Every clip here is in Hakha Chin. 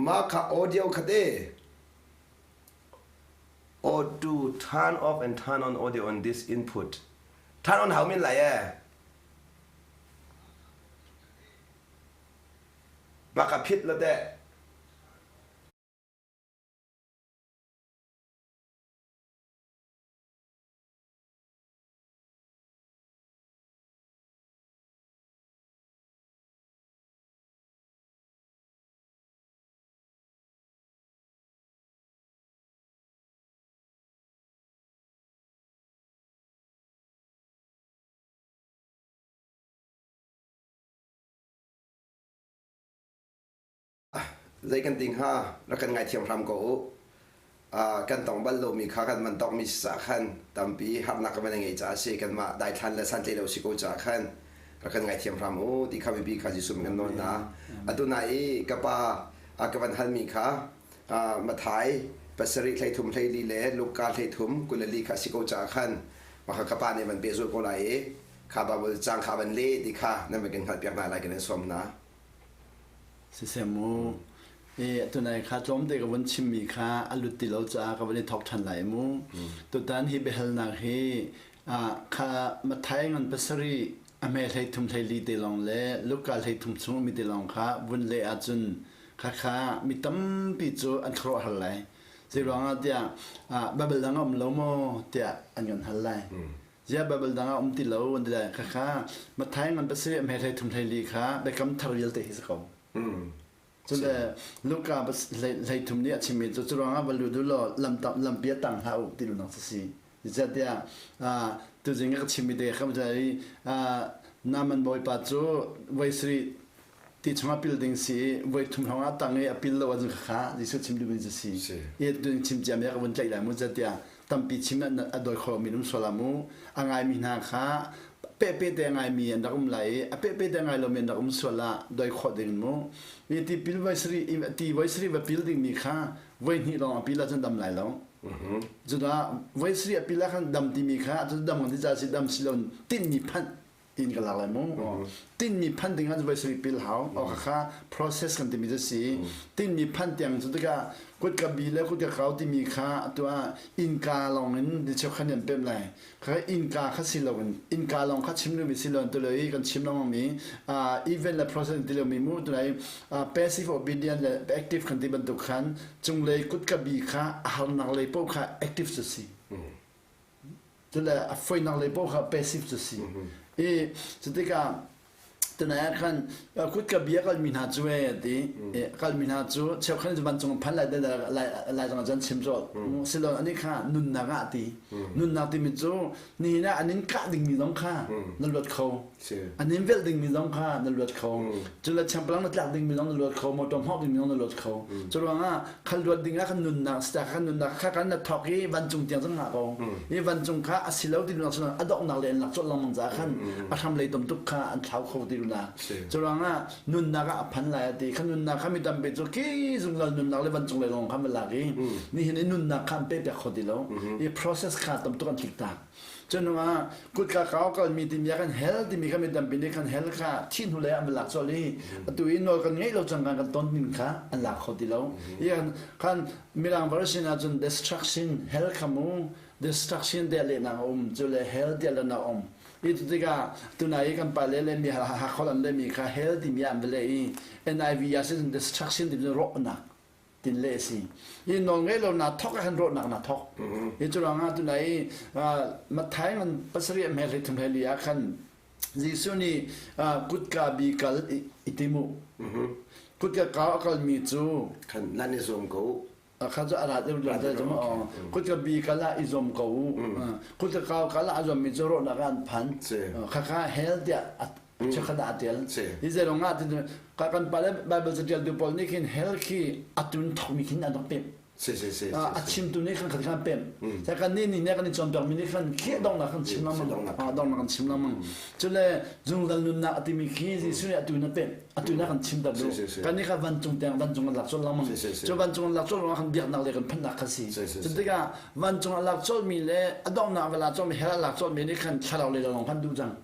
Mah kha audio kha te. Auto turn off and turn on audio on this input. Turn on hau men lai e. Mah kha phit la teh. Zei kan ti hnga rak kan ngaithiam hram ko u. Kan tong bal lomi kha kan man tongmi si caah khan tampi harnak kan van ngei caah a si. Kanmah daithlan le santlaih lo si ko caah khan rak kan ngaithiam hram u ti kha mipi kha Jesuh min kan nawl hna. Atu na i ka pa ka van halmi kha Mathai pasarih 13 14 le Luka 13 24 kha a si ko caah khan mah kha ka pa nih van pehzulh ko lai i kha Baibal caang kha van leh ti kha nan van kan hngalhpiak hna lai kan in sawm hna. Siseh mu, tunai kha tlawmte ka vun chimmi kha a lut ti lo caah ka vun i thawk ṭhan lai mu. Tutan hi biahalnak hi kha Matthai ngan pasarih a hme 13 14 te lawng le Luka 13 chung ummi te lawng kha vun leh ahcun khakha mi tampi cu an khuaruahhar lai. Zeiruangah tiah Baibal dang a um lo maw tiah an kan hal lai. Ziah Baibal dang ah um ti lo an ti lai. Khakha Matthai ngan pasarih a hme 13 14 kha biakam thar vialte hi si ko. Cun le Luka 13 nih a chimmi cu curuangah va lut u law lampi ah tang hlah u ti duhnak cu si. Zeicahtiah tuzing ka chimmi te kha i Naaman bawipa cu voi sarih ti chungah pil ding si i voi thum hrawng ah tang i a pil lo ahcun khakha Jesuh chim duhmi cu si. I tuzing chim ciami ah ka vun tlaih lai mu zeitiah tampi chim a dawi kho mi um sual ah mu a ngaimi hna kha pehpe te a ngaimi an rak um lai i a pehpe te a ngai lomi an rak um sual ah doi khawh ding mu i ti pil voi sarih ti voi sarih va pil dingmi kha voi hnih lawng a pil ahcun dam lai lo cudah voi sarih a pil ah khan dam timi kha dam kan ti ca si dam si lo tinhmi phanh tin ka lak lai mu tinhmi phanh ding ah voi sarih pil hau o kha process kan timi cu si tinhmi phanh tiang cu tikah kutka bi le kutka kau timi kha atu ah innka lawng in ni cheukhat an pemh lai kha innka kha si lo in innka lawng kha chim mi si lo tu le kan chim lengmang mi event le process ti lo mi mu tu lai passive obedient le active kan ti bantuk khan cunglei kutka bi kha a harnak lei paoh kha active cu si Cule a foinak lei paoh kha passive cu si. I cutikah tunai ah khan kutka bia kalmi hna cu e ti kalmi hna cu cheukhat cu vancung phan lai lai lai zong cun chim zawt silo ani kha nunnak ah ti nunnak timi cu nihin ah an in kah dingmi zong kha na luat kho an in velh dingmi zong kha na luat kho cule changpalang na tlak dingmi zong na luat kho motor hmawk dingmi zong na luat kho cu ruangah khal luat ding ah kan nunnak sita kan nunnak kha kan na thawk i vancung tiang zong ngah ko i vancung kha a si lo ti nak a donghnak le an lak colh lengmang ca khan a hram lei tom tuk kha an thlau kho ti na cu ruangah nunnak ah a phan lai ti kha nunnak kha mi tampi cu ki zungzal nunnak le vancung le lawng kha ma lak i nihin i nunnak kha an pe piak kho ti lo i process kha tam tuk an tlik tak Cun ah kutka kau kalmi timi ah kan hell timi kha mi tampi nih kan hell kha thih hnu lei ah an lak colh i atu i nawl kan ngeih lo cang kan kan ton ning kha an lak kho ti lo. I khan Mirang version ahcun destruction hell kha mu destruction tiah lehnak a um cu le hell tiah lehnak a um. I cu tikah tunai i kan pale le mi Hakha an lehmi kha hell timi ah an va leh i NIV ah cun destruction timi cu rawhnak tin le a si hi nawl ngei lo na thok ah khan rawhnak na thok hi cu ruangah tunai Matthai ngan pasarih hme hlei thum hlei li ah khan Jesuh nih kutka bi kal i timu kutka kau a kalmi cu khan nan i zuam ko kha cu a rat kutka bi kal ah i zuam ko u kutka kau kal ah a zuammi cu rawhnak ah an phan khakha hell tiah Chikkhat ah a ṭial. Hi zeilong ah ka kan pale Bible caṭialtu pawl nih khin hell khi a tun thokmi khin an rak pemh. A chimtu nih khan khat khan pemh. Sai kan nih nih kan i cawnpiakmi nih khan khi donghnak kan chim lengmang. Donghnak kan chim lengmang. Cule zungzal nunnak a timi khi Jesuh nih atu na pemh. Atu na kan chim ter duh. Kan nih kha vancung tiang vancung an lak colh lengmang. Cu vancung an lak colh ruangah khan biaknak le kan phanhnak kha si. Cu tikah vancung a lak colhmi le a donghnak va lak colhmi hell a lak colhmi nih khan thlarau le lawng khan duh cang.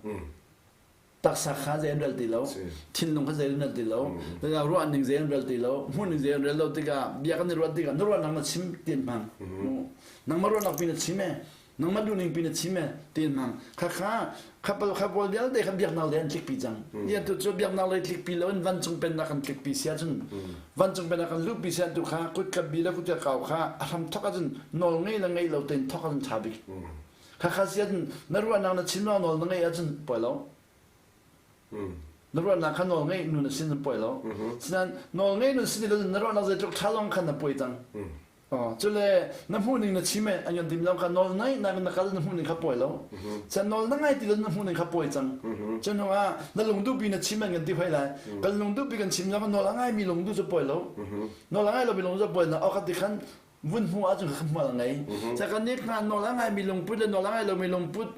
Taksa kha zei an rel ti lo. Thinlung kha zei an rel ti lo. Ruah ning zei an rel ti lo. Hmuh ning zei an rel lo tikah bia kan i ruat tikah na ruahnak na chim ti an hmang. Nangmah ruahnak pi na chim e. Nangmah duhning pi na chim e ti an hmang. Khakha khapal khapol vialte kha biaknak lei an tlikpi cang. Ia tu cu biaknak lei tlikpi lo in vancung pennak kan tlikpi sia cun vancung pennak kan luhpi sia tu kha kut ka bi le kut ka kau kha a hram thok ahcun nawl ngei le ngei lo tein thok ahcun ṭha bik. Khakha sia cun na ruahnak na chim lo nawl na ngei ahcun poi lo. Na ruahnak kha nawl ngei nu na sin poi lo. Sinain nawl ngei nu sin na ruahnak zeitluk ṭha zong khan na poi cang. Cule na hmuhning na chim e an kan tim lo kha nawl nai nak na kal na hmuhning kha pawi lo. Chan nawl na ngai ti lo na hmuhning kha pawi cang. Cun hnu ah na lungduhpi na chim an kan ti hoi lai. Kan lungduhpi kan chim lo nawl a ngai mi lungduh cu pawi lo. Nawl a ngai lo mi lungduh cu pawi na okhat ti khan vun hmu ahcun kha hmual a ngei. Ca kan nih kha nawl a ngai mi lungput le nawl a ngai lo mi lungput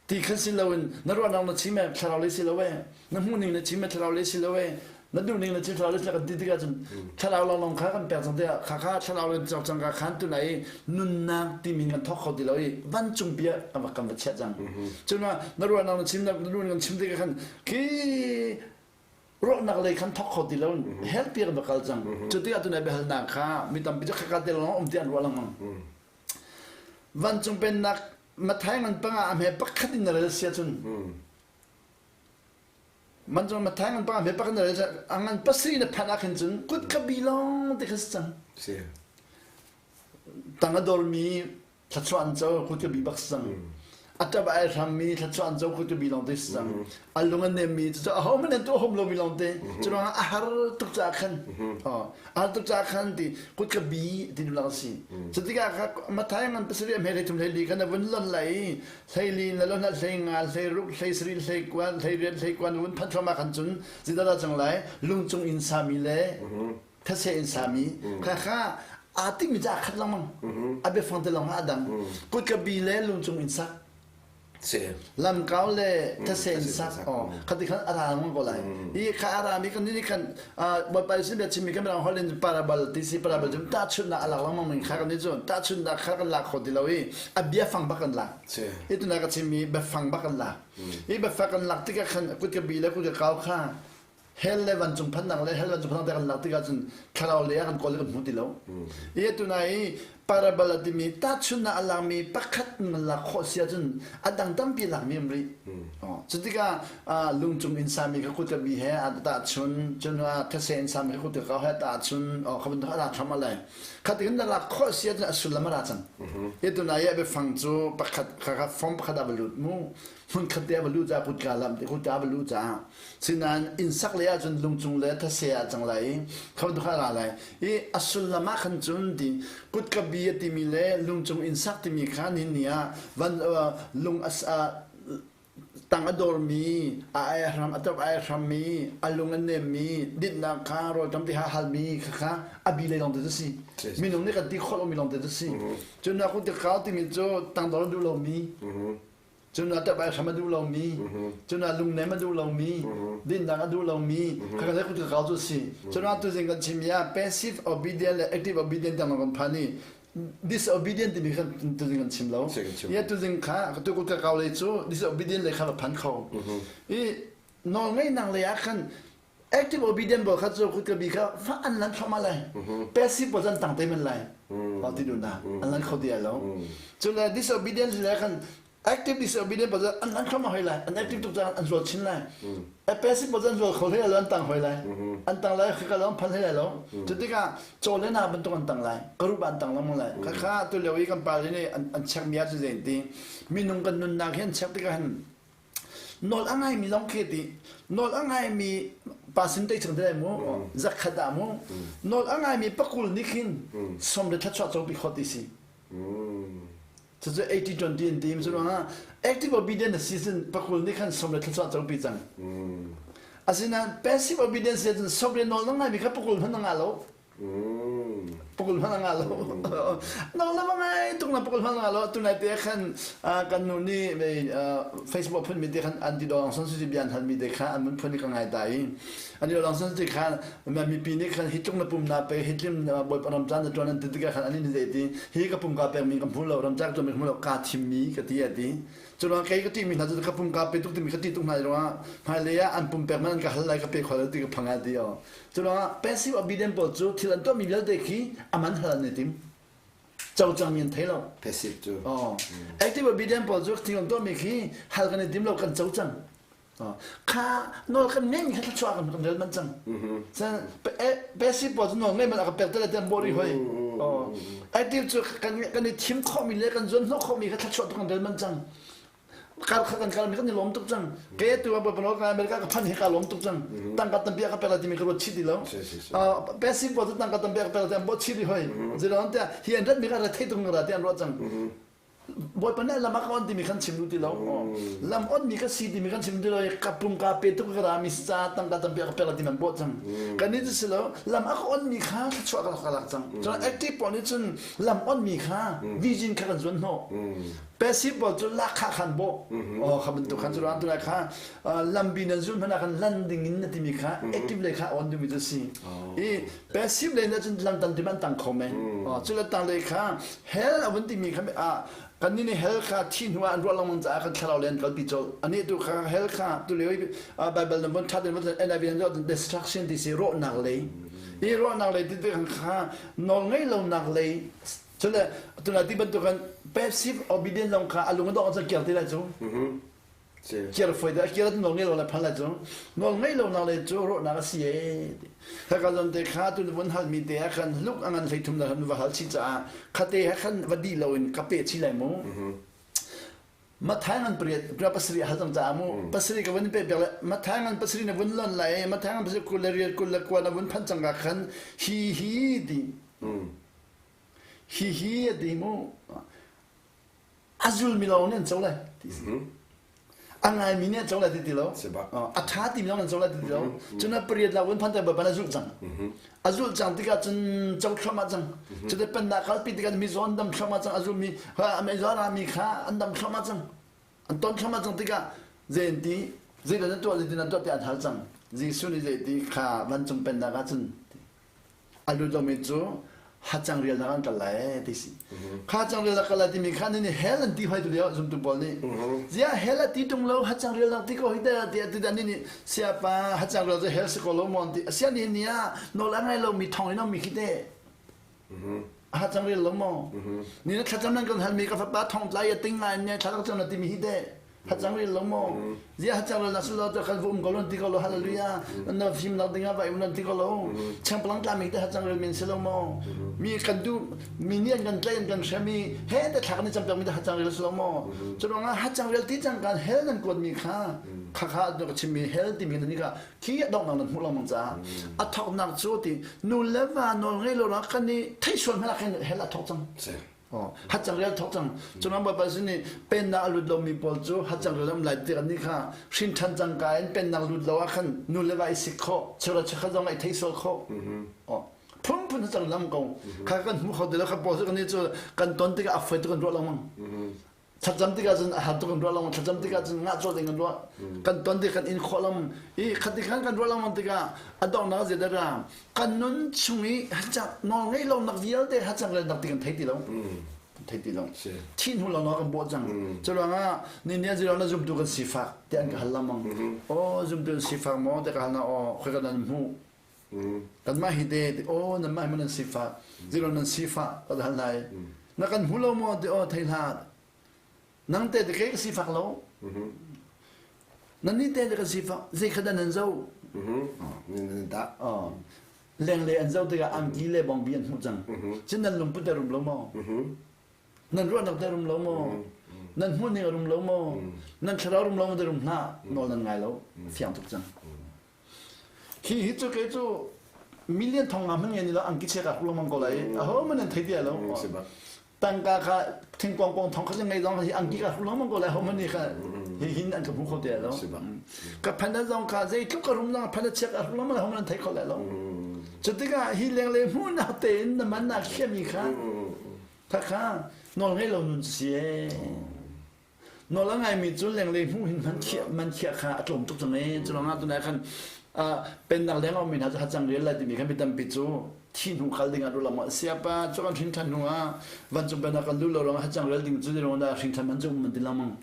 ti khan si loin na ruahnak na chim e thlarau le si lo e na hmuhning na chim e thlarau le si lo e na duhning na chim thlarau le si kan ti tikah cun thlarau lawnglawng kha kan pek cang tiah kha kha thlarau le cang cang ka khan tu lai nunnak timi kan thawk kho ti lo i vancung bia kan va kan va chiah cang cun na ruahnak na chim na duhning kan chim tikah khan khi ruahnak lei khan thawk kho ti lo hell pi kan va kal cang cu tikah tu nai biahalnak kha mi tampi cu khaka te lawng um ti an ruah lengmang Vancung pennak Mathai ngan panga a hme pakhat in na rel sia cun vancung Mathai ngan panga hme pakhat na rel sia a ngan pasarih na phanh ah khin cun kut kha bi lawng te kha si cang. Tang a dormi thluachuah an co kut ka bi bak si cang. A ṭap ai hrammi thluachuah an co kut ka bi lawng te si cang. A lung a nemmi cucu ahohmanh an tuah hom lomi lawng te. Cu ruangah a har tuk caah khan a har tuk caah khan ti kut ka bi ti duh lak a si. Cu tikah kha Mathai ngan pasarih a hme hlei thum hlei li khan a vun lon lai i hlei li na lon hlei nga hlei ruk hlei sarih hlei kuan hlei riat hlei kuan vun phanh thluahmah khan cun zeidah cang lai lungcung inn sami le thase in sami kha kha aa timmi cu aa khat lengmang a biafang te lawng ah a dang kutka bi le lungcung in sak lamkau le thase in sak khati khan a ra lengmang ko lai i kha a rami kan ni khan bawipa sin bia chimmi kan mirang holh in parable ti si parable cu tahchunhnak a lak lengmang mi kha kan ni cu tahchunhnak kha kan lak kho ti lo i a biafang bak kan lak i tuna ka chimmi biafang bak kan lak i biafang kan lak tikah khan kutka bi le kutka kau kha Hell le vancung phannak le hell vancung phannak te kan lak tikah cun thlarau lei ah kan kawl i kan hmu ti lo. I tuna i parable a timi tahchunnak a lakmi pakhat in lak khawh si ahcun a dang tampi lakmi um rih. Cu tikah lungcung inn sami kha kut ka bi he a tahchun, cun these inn sami kha kut ka kau he a tahchun, kha bantuk a lak thlam a lai. Kha tikin na lak khawh si ahcun a sullam a ra cang. Hi tuna i a biafang cu pakhat kha form pakhat ah va lut mu. Hmunkhat te a va luh caah kutka lam te kutka a va luh caah sinain inn sak lei ahcun lungcung le thase ah cang lai i kho tu kha ra lai i a sullam ah khan cun ti kutka bi a timi le lungcung inn sak timi kha nihin ni ah van lung a tang a dormi a ai hram a top ai hrammi a lung a nemmi dinnak kha rawlṭam ti ha halmi kha kha a bi lei lawng te cu si minung nih kan ti khawh lomi lawng te cu si cun na kut kau timi cu tangdor a duh lomi Cun ah ṭap ai hram a duh lomi, cun ah lungnem a duh lomi, dinnak a duh lomi, kha kan kut ka cu si. Cun ah tuzing kan chimmi ah passive obedient le active obedient tiang kan phan i disobedient timi kha tuzing kan chim lo. Ia tuzing kha tu kut ka kau lei cu disobedient lei kha va phan kho. I nawl ngeihnak lei ah khan active obedient bol kha cu kut ka bi kha fa an lan thluahmah lai. Passive bol cu an tang te men lai. Wa ti dun an lan kho ti lo. Cun le disobedient le khan active disobedient bol cu an lan thluahmah hoi lai. An active tuk cang an zual chin lai. A passive bol cu an zual kho hlei lo an tang hoi lai. An tang lai khika lo an phan hlei lai lo. Cu tikah caw le na bantuk an tang lai. Karup an tang lengmang lai. Khakha tu lio i kan pa le nih an check mi ah cu zei ti minung kan nunnak hi an check tikah hin Nawl a ngaimi zong khi ti nawl a ngaimi pa sin te chung te mu zakhat ah mu nawl a ngaimi pakul nih khin som le thluachuah copi khawt ti si. Cucu 80-20 an ti cu ruangah active obedience na si cun pakul nih khan som le thluachuah copi cang. Asinain passive obedience cun som le nawl na ngaimi kha pakul hmanh na ngah lo. Pakul hmanh a ngah lo. Nang le ngai tuk na pakul hmanh a ngah lo. Tunai te khan kan nu nih Facebook phun mi te khan an ti dawng san suci bia an hal mi te kha an mun phun ka ngai ta i an ti dawng san suci kha mipi nih khan hi tluk na pum na pe hi tlim bawipa ram caan na tuan an ti tikah khan an in zei ti hi ka pum ka pek mi ka hmu lo ram caan ka tuan mi ka hmu lo ka thim mi ka ti a ti. Curuang kei ka ṭihmi hna cu ka pum kaa pe tuk timi ka ṭih tuk hna ruangah hmailei ah an pumpek man an ka hal lai ka pe kho lo ti ka phang ah ti o. Curuangah passive obedient pawl cu thil an tuahmi vialte khi a man hal an i tim. Co cangmi an thei lo. Passive cu. Oh. Active obedient pawl cu thil an tuahmi khi hal kan i tim lo kan co cang. Kha nawl kan ngeih kha thluachuah kan kan rel manh cang. Passive pawl cu nawl ngeih man a ka pek te le te bori hoi. Active cu kan kan i thim khawhmi le kan zuan hnawh khawhmi kha thluachuah tu kan rel manh cang. Kar kha kan kalmi kan i lawm tuk cang. Ke tu ah baibal ka America ka phan hi ka lawm tuk cang. Tangka tampi a ka pek lai timi ka ruat chih ti lo. Passive pawl cu tangka tampi a ka pek lai ti an bawh chih rih hoi. Zeiruang tiah hi an rat mi kha re thei tung ra ti an ruah cang. Bawipa nih lam a ka on timi kan chim duh ti lo. Lam on mi ka si timi kan chim ti lo i ka pum ka pe tuk ka ra mi si ca tangka tampi a ka pek la timi an bawh cang. Kan nih cu si lo lam a ka on mi kha thluachuah ka ka lak cang. Cun active pawl nih cun lam on mi kha vision kha kan zuan hnawh. Passive pawl cu lak kha khan bawh. Oh kha bantuk khan cu ran tu lai kha lambi nan zul hmanh ah khan lan ding in na timi kha active lei kha on duhmi cu si. I passive lei na cun lam tam ti man tang kho men. Cu le tang lei kha Hell a vun timi kha ah kannih nih hell kha thi hnu ah an ruah lengmang caah kan thlarau le an kalpi colh. Anih tu kha hell kha tulio i Bible na vun ṭhat in vun NIV an zoh destruction ti si rawhnak lei. I rawhnak lei ti khan kha nawl ngei lonak lei cule tuna ti bantuk kan passive obedient lawng kha a lung a dong cun kiar ti lai cu. Kiar foi dah kiar nawl ngei lo le phan lai cu nawl ngei lo nak le cu rawhnak a si e haka zon te kha tu vun hal mi te ah khan luk angan hlei thum na han va hal chi caah khate ha khan va di lo in ka pe chi lai mu Mathai ngan pariat pra pasarih hal cang caah mu pasarih ka vun pe pek le Mathai ngan pasarih na vun lon lai Mathai ngan pasarih kul le riat kul le kua na vun phan cang ka khan hi hi ti hi hi a ti mu a zulmi lawng nih an co lai ti si a ngaimi nih an co lai ti ti lo a ṭha timi lawng an co lai ti ti lo cun a pariat la vun phan te bapan a zulh cang a zulh cang tikah cun co thluahmah cang cute pennak kalpi tikah mi zawn dam thluahmah cang a zulmi a rami kha an dam thluahmah cang an ton thluahmah cang tikah zei an ti zeidah na tuah zeitin na tuah ti an hal cang Jesuh nih zei ti kha vancung pennak ah cun a lut lomi cu hacang rialnak an kal lai ti si. Hacang rialnak kal lai timi kha nih hell an ti hoi tu lio zumtu pawl nih. Ziah hell a ti tung lo hacang rialnak ti ko hi te ti ti dan nih siapa hacang rial cu hell si ko lo mon ti asia ni ni ah nawl a ngai lomi thong in mi khi te. Hacang rial lo mo. Ni na thlacam nan kan hal mi ka fapa thong tlai a ting ngai ne thlacam na ti mi hi te. Hacang rel lo maw? Zia hacang rel na si lo kan vum ko lo ti ko lo hallelujah. Na fim lo ding ah vai um nan ti ko lo. Changpalang tla mi te hacang rel men si lo maw? Mi kan du mi nih an kan tlai an kan hrem i he te thlak ni campiak mi te hacang rel si lo maw? Cu ruangah hacang rel ti cang kan hell nan kuat mi kha kha kha ka chim mi hell ti mi ni kha khi a donghnak nan hmuh lengmang caah a thoknak cu ti nu le va nawl ngei lo ra kan i theih sual hmanh ah khin hell a thok cang. Hacang rial thok cang. Cunang Baibal sin nih pennak a lut lomi pawl cu hacang rial um lai ti kan nih kha hrin ṭhan cangka in pennak lut lo ah khan nu le va i sik khawh, cheuhra cheukhat zong ai thei sual khawh. Phunphun hacang lam ko. Kha kan hmu kho ti lo kha pawl cu kan nih cu kan ton tikah a foi tuk kan ruah lengmang. Thlacam tikah cun a har tuk kan ruah lengmang. Thlacam tikah cun ngah cawt ding kan ruah. Kan ton tik kan in khawh lengmang. I khati khan kan ruah lengmang tikah a donghnak zei dah ra kan nun chung i hacang nawl ngei lonak vialte hacang relnak ti kan thei ti lo. Thei ti lo. Thi hnu lo kan bawh cang. Cu ruangah ni ni zero na zumtu kan sifak ti an ka hal lengmang. Aw zumtu kan sifak maw ti ka hal na aw khoi kan nan hmuh. Kanmah hi te aw nanmah hi maw nan sifah zero nan sifah ka hal lai na kan hmu lo maw ti aw thei hlah nang te te kei ka sifak lo nan ni te te ka sifak zei kha dah nan zo lenglei an zo tikah angki le bawngbi an hmuh cang cun nan lungput a rum lo maw Nan ruahnak te rum lo maw? Nan hmuhning a rum lo maw? Nan thlarau rum lo maw te rum hlah nawl nan ngai lo fiang tuk cang. Hi hi cu kei cu million thong nga hman ngen ni lo angki che ka lengmang ko lai aho man nan thei ti lo tangka kha thingkuang kong thong kha ngei zong hi angki ka lengmang ko lai ho man ni kha hi hin an ka hmu kho te lo ka phan zong kha zeitluk ka rum zong phan chiak a lengmang ho man nan thei kho lai lo cu tikah hi leng le hmu nak tein na man nak khiami kha Khakha nawl ngei lo nun si ee. Nawl a ngaimi cu lenglei hmuh hin man khiah kha a tlawm tuk cang ee. Cu ruangah tunai khan Pennak leng a ummi hna cu hacang rial lai timi kha mi tampi cu thi hnu kal ding ah ruah lengmang siapa cu kan hrin ṭhan hnu ah vancung pennak kan duh lo ruangah hacang rial ding cu ruang dah hrin ṭhan man cu um an ti lengmang.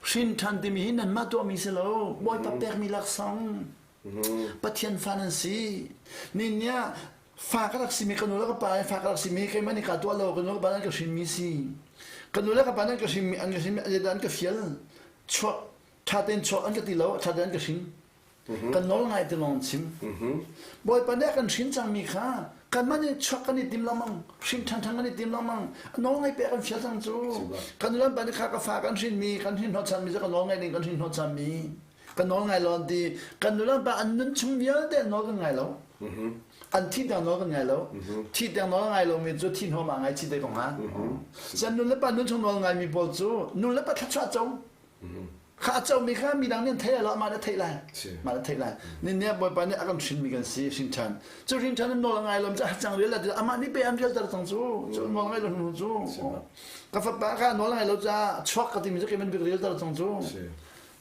Hrin ṭhan timi hi nanmah tuahmi si lo, Bawipa pekmi laksawng. Pathian fa nan si. Ninia fa ka rak simi ka nu le ka pa fa ka rak simi keimah nih kaa tuah lo ka nu le ka pa nan ka hrinmi si. Ka nu le ka pa nan ka hrinmi an ka hrinmi an ka fial chuak ṭha tein chuak an ka ti lo ṭha tein an ka hrin. Kan nawl ngai ti lawng chim. Bawipa nih a kan hrin cangmi kha kanmah nih chuak kan i tim lengmang, hrin ṭhanṭhan kan i tim lengmang. Nawl ngai pek kan fial cang cu. Kan nu pa nih kha ka fa kan hrinmi, kan hrin hnawhchanmi cu ka nawl ngai ding kan hrin hnawhchanmi. Ka nawl ngai lo an ti. Kan nu le pa an nun chung vialte an nawl kan ngai lo. An thi tiang nawl kan ngai lo. Thi tiang nawl ngai lomi cu thi hnawm ah ngai chi te ko hnga. San nu le pa nun chung nawl ngaimi pawl cu nu le pa thluachuah co. Kha a comi kha midang nih an theih lai lo, amah nih a theih lai. Mah nih a theih lai. Nin nih Bawipa nih a kan hrinmi kan si, hrin ṭhan. Cu hrin ṭhan in nawl a ngai lo cu cang rial ti amah nih pe an rialter cang cu. Cu nawl ngai lo hnu cu. Ka fapa kha nawl ngai lo caah chuak ka timi cu kei man bik rialter cang cu.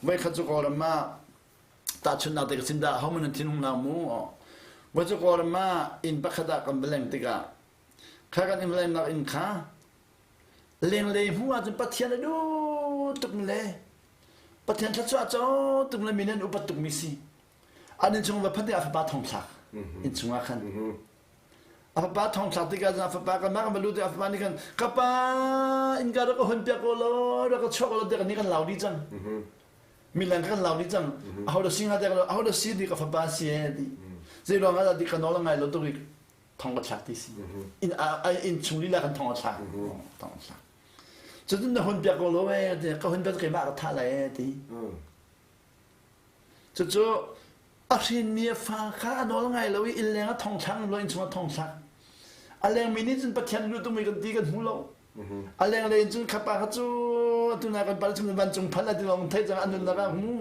Voi khat cu Kawlram ah tahchunhnak te ka chim dah homan an thinhung na mu. Voi cu Kawlram ah inn pakhat ah kan va leng tikah kha kan inn va lengnak inn kha Lenglei hmuh ahcun Pathian a duh tuk le Pathian thluachuah co tuk le min an upat tukmi si. An innchung va phanh tikah a fapa thong thlak innchung ah khan. A fapa thong thlak tikah a fapa kan mah kan va lut a fapa nih khan ka pa innka rak ka hun piak ko law rak ka chuak ko law tiah kan nih kan lau dih cang. Milang kan lau dih cang. Aho dah si hnga tiah aho dah si ti ka fapa si e ti. Zei ruang ah dah ti ka nawl a ngai lo tuk i thong ka thlak ti si in inn chung lila kan thong a thlak thong a thlak cun na hun piak ko lo e ti ka hun piak keimah ka thah lai e ti cucu a hrinmi a fa kha a nawl ngai lo i inn leng a thong thlak lo inn chung a thong thlak a lengmi nih cun Pathian lu tumi kan ti kan hmu lo a lenglei in cun khapa kha cu tuna kan pal chung vancung phan a ti lawng thei cang an nunnak ah hmu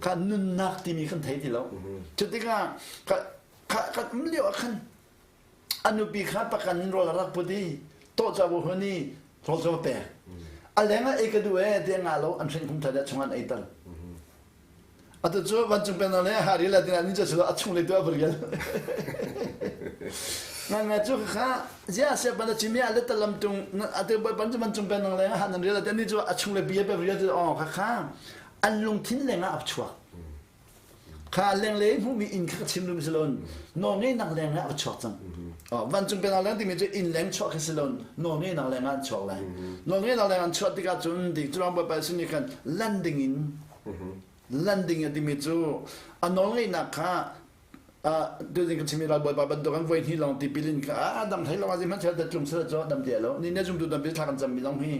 kha nunnak timi kan thei ti lo cu tikah Kha kan um lio ah khan a nupi kha pakan in rawl a rak put i tawh bu hun i rawl cu a pek. A leng ah ei ka duh ee ti a ngah lo an hrin kum thar chung an ei tal. Atu cu vancung pennak le hari la tina ni cu a chung le tu a va rial. Ngan nga cu kha zia sia ban a chimi a le talam tung ate boy pan cu vancung pennak le han an rial ate ni cu a chung le bia pe rial cu oh kha kha an lungthin leng ah a chuak. Kha lenglei hmuhmi inn kha ka chim duhmi si loin nawlngeihnak leng ah a chuak cang. Vancung pennak leng timi cu inn leng chuah khi si loin nawlngeihnak leng ah an chuak lai. Nawlngeihnak leng an chuah tikah cun di cu Bawipa sin nih khan lan ding in lan ding in timi cu a nawlngeihnak kha tuzing ka chimi ral Bawipa bantuk an voi hnih lawng tipil in kha a dam thei lo azim hmanhseh tlung sila cu dam ti lo ni ne zumtu tampi thla kan cammi zong hi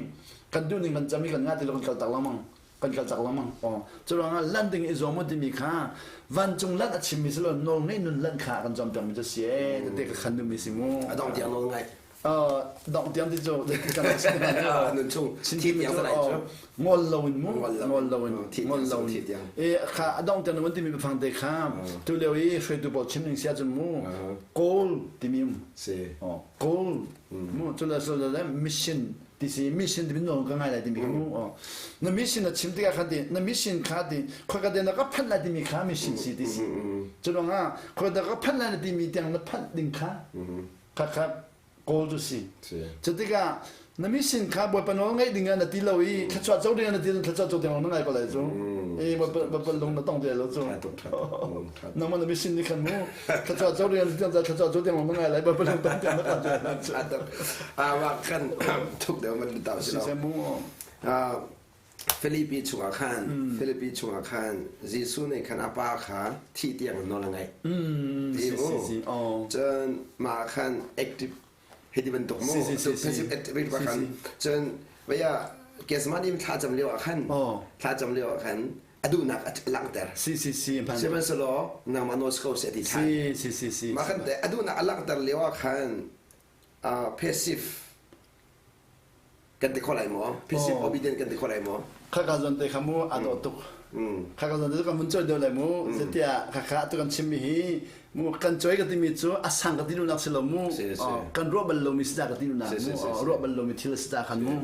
kan duh ning kan cam i kan ngah ti lo kan kal tak lengmang kan kal cak lengmang. Aw cu ruangah lanh ding i zuam u timi kha vancung lanh a chimmi si lo nawl ngei nun lanh kha kan zuam piakmi cu si ee tete ka khan duhmi si mu. A dong tiang nawl ngai. Dong tiang ti cu nun chung thi tiang sa cu. Ngol lo in mu ngol lo in ngol lo in e kha a dong tiang nun timi biafang te kha tu lio i hruaitu pawl chim ning sia cun mu goal timi um. Si. Goal mu cu le le mission ti si mission timi nawl ka ngai lai timi kha mu na mission na chim tikah khan ti na mission kha ti khoika te na ka phanh lai timi kha mission si ti si cu ruangah khoika ka phanh lai na timi tiang na phanh ding kha kha kha goal cu si cu tikah na mission kha bawipa nawl ngaih ding ah na ti lo i thluachuah co ding ah na ti thluachuah co ding na ngai ko lai cu e bawipa lung na tong te lo cu nangmah na mission nih khan mu thluachuah co ding ah na ti thluachuah co ding na ngai lai bawipa lung tong te na ka Mah khan thuk deuh man tau si lo. Filipi chungah khan Filipi chungah khan Jesuh nih khan a pa kha thih tiang nawl a ngeih. Ti mu. Cun mah khan active hiti bantuk mu passive active pa khan cun vaya Gethsemane thla cam lio ah khan thla cam lio ah khan a duhnak a langhter. Si si si Sihmanhsehlaw nangmah nawl si ko seh ti than. Si si si si. Mah khan a duhnak a langhter lio ah khan passive kan ti kho lai maw? Passive obedient kan ti kho lai maw? Khaka zawn te kha mu a dawh tuk. Khaka zawn te kan mun choi deuh lai mu. Zeitiah khaka tu kan chimmi hi mu kan choi ka timi cu a sang ka ti duhnak si lo mu. Kan ruah bal lomi si ta ka ti duhnak mu. Ruah bal lomi thil si ta khan mu.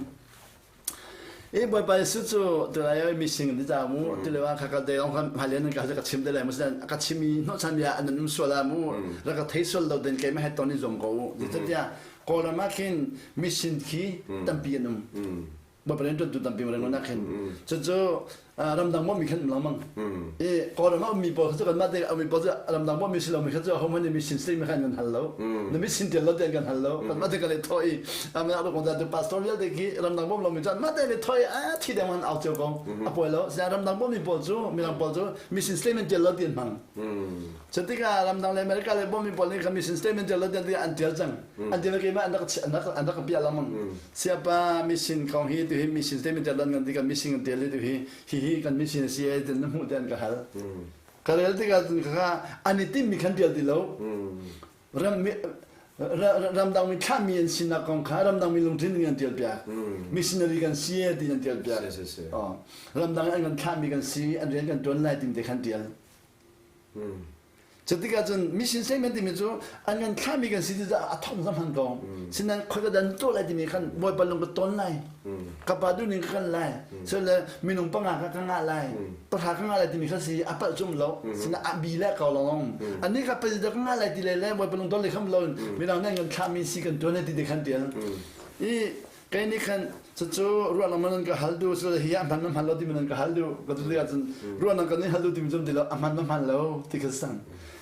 I Bawipa Jesuh cu tulai oi mising ti ca mu tule wa kha ka de ong kan hmailen ka ka chim te lai mu sinan ka chim i hnawhchan bia an um sual ah mu ra ka thei sual lo den keimah he ton i zuam ko u. Zeicahtiah Kawlram ah khin mission khi tampi an um. Bawipa rianṭuantu tampi rangoon ah khin cucu ramdang bawmmi khan um lengmang. I Kawlram ah ummi pawl kha cu kanmah te ummi pawl cu ramdang bawmmi si lomi kha cu ahohmanh nih mission statement kha an kan hal lo. Na mission ṭial lo ti an kan hal lo. Kanmah te kan i thawh i amah ru kong tu pastor vialte khi ramdang bawm lomi cu anmah te an i thawh i a thi deng an au cio ko. A pawi lo. Sinain ramdang bawmmi pawl cu mirang pawl cu mission statement ṭial lo ti an hmang. Cutikah ramdang le America le bawmmi pawl nih kha mission statement ṭial lo tiah an ṭial cang. An ṭial keimah an rak an rak piah lengmang. Siapa mission kong hi tu hi mission statement ṭial lan kan ti kan mission kan ṭial hi tu hi hi hi kan mission a si e tin na hmuh tiah an ka hal. Ka rel tikah cun kha an i timmi khan ṭial ti lo. Ram ramdang mi thlahmi an sinak kong kha ramdang mi lungthin in an ṭial piak. Missionary kan si e ti an ṭial piak. Ramdang an kan thlahmi kan si an rian kan ṭuan lai tim te khan ṭial. Cutikah cun mission statement timi cu an kan thlahmi kan si ti caah a thong zam han ko. Sinain khoi ka dan tuah lai timi khan Bawipa lung ka ton lai. Ka pa duh ning ka kan lai. So le minung panga ka ka ngah lai. Pahra ka ngah lai timi kha si a palh cum lo. Sinain a bi le ko long. Ani ka president ka ngah lai ti le le Bawipa lung ton le kham lo midang nih an kan thlahmi si kan tuan lai ti te khan tial. I Kei nih khan cucu ruahnak nan ka hal duh cu hi a hman na hman lo timi nan ka hal duh ka tu tikah cun ruahnak kan in hal duh timi cum ti lo a hman na hman lo ti kha sang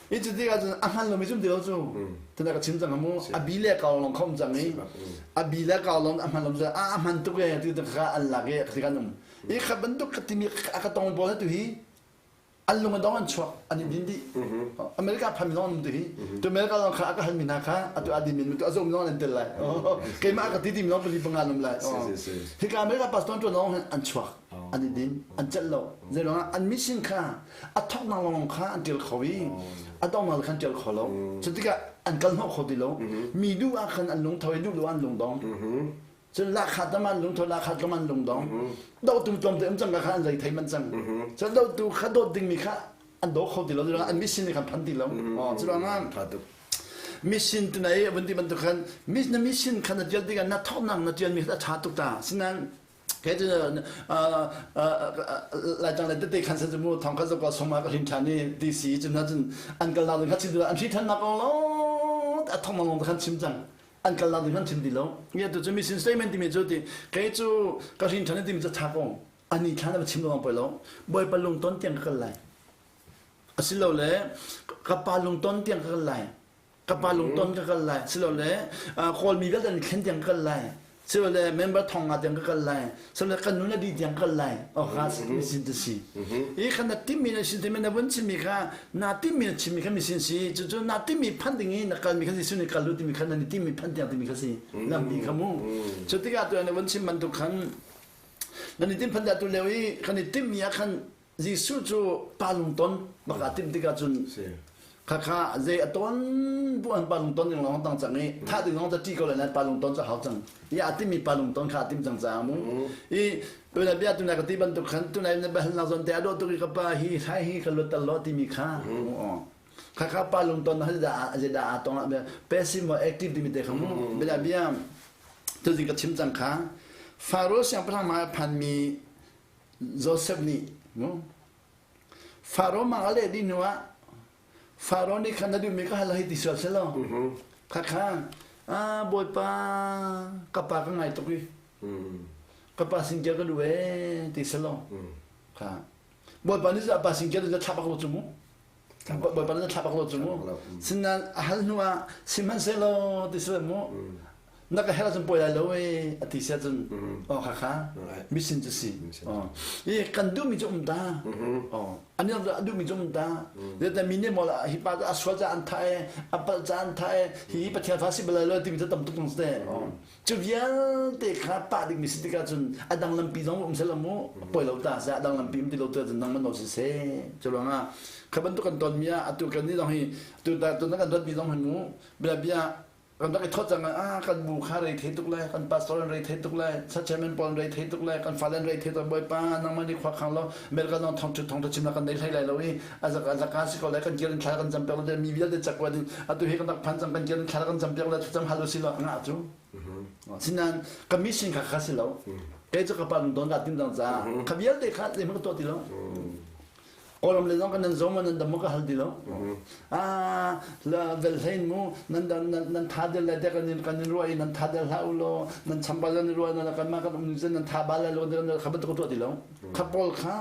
i cu tikah cun a hman lomi cum ti lo cu tuna ka chim cang mu a bi le kau long khom cang i a bi le kau long a hman lo cu a hman tuk e ti kha an lak i ti kan um i kha bantuk ka timi a ka tong pawl tu hi an lung a dong an chuak an in din dih America phan zong an um ti hi tu America zong kha a ka halmi hna kha atu a din min tu a zong zong an tel lai keimah ka ti tim zong pali panga an um lai hika America pastor tuan zong an chuak an i din an celh lo zei ruangah an mission kha a thok nak lawng kha an tial kho i a dong nak khan tial kho lo cu tikah an kal hnawh kho ti lo mi duh ah khan an lung tho i duh lo an lung dong Cun lahkhah tam an lungtho lahkhah tlawm an lungdong. Dohtu tlawmte um cang ka kha an zei thei man cang. Cun dohtu kha dawt dingmi kha an daw kho ti lo an mission nih khan phan ti lo. Cu ruangah mission tu nei vun ti bantuk khan na mission khan na tial tikah na thawknak na tialmi kha a ṭha tuk ta. Sinain kei cu Laitlang le tete khan san mu thong kha zok song ka hrin ṭhan i ti si cun cun an kal nak ding kha chim an hri ṭhan nak kong lo a thong lawng khan chim cang. An kal nak ding an chim ti lo. Ngia tu cu mission statement timi cu ti kei cu ka hrin ṭhan timi cu tha ko. Ani thlan a chim lo poi lo. Bawipa lungton tiang ka kal lai. Asilole ka pa lungton tiang ka kal lai. Ka pa lungton ka kal lai. Silole Kawlmi vialte an thlen tiang ka kal lai. Silole member thong nga tiang ka kal lai. Silole kan nu le di tiang ka kal lai. Oh kha mission tu si. I kha na timmi na sin timi na vun chimmi kha na timmi na chimmi kha mission si. Cucu na timmi phan ding i na kalmi kha Jesuh nih kal lu timi kha na timmi phan tiang timi kha si. Lambi kha mu. Cu tikah tu na vun chim bantuk khan na ni tim phan dah tu leo i kan i timmi ah khan Jesuh cu pa lungton bak aa timh tikah cun khakha zei a ton bu an pa lungton ding lawng tang cang i thah ding lawng ta ṭi ko lai nain pa lungton cu hau cang i aa timmi pa lungton kha aa tim cang caah mu i tunai bia tunai ka ti bantuk khan tunai na bahalnak zawn te a dawh tuk i ka pa hi hrai hi ka lut tal lo timi kha khakha pa lungton hal dah zei dah aa tong passive maw active timi te kha mu bia bia tuzing ka chim cang kha Faro siangpahrang ma phanmi Joseph nih mu Faro mang a leh dih hnu ah Faro nih khan na duhmi ka hal hei ti sual selaw khakha ah Bawipa ka pa ka ngai tuk i ka pa sin ka duh ee ti selaw kha Bawipa nih pa sin ka thla bak lo cu mu Bawipa nih thla bak lo cu mu sinain a hal hnu ah sihmanhsehlaw ti selaw mu na ka herh ahcun pawi lai lo ee a ti si ahcun aw kha kha mission cu si i kan duhmi cu um ta an a duhmi cu um ta zeita mi nih maw hi pa cu a sual ca an thah e a palh ca an thah e hi pathian fa si bal lai lo timi cu tam tuk tung te cu vialte kha pah dingmi si tikah cun a dang lampi zong um sel mu poi lo ta se a dang lampi um ti lo tu cun nang man si se cu ruangah kha bantuk kan ton mi ah atu kan ni zong hi tu ta tu kan dot mi zong hi mu bia bia kan rak i thawt cang ah kan bu kha rei thei tuk lai kan pastor an rei thei tuk lai church chairman pawl an rei thei tuk lai kan fale an rei thei tuk bawipa nangmah nih khua khang law America zong thong thong thong chim kan nei hlei lai lo i azak azaka si ko lai kan kir in thla kan cam piak lai mi vialte cak wa ding atu hi kan rak phan cang kan kir in thla kan cam piak lai cam halu si lo anga cu sinan ka mission kha kha si lo. Kei cu ka pa lungton kaa tim cang caah kha vialte kha zeihmanh ka tuah ti lo. Kawlram le zong kan nan zong nan dam maw ka hal ti lo. Ah vel hlein mu nan nan tha del le dek kan in ruah i nan tha del hlah u law nan chambal nan ruah nan kan mah kan um ning nan tha bal lai lo kha bantuk ka tuah ti lo. Kha pawl kha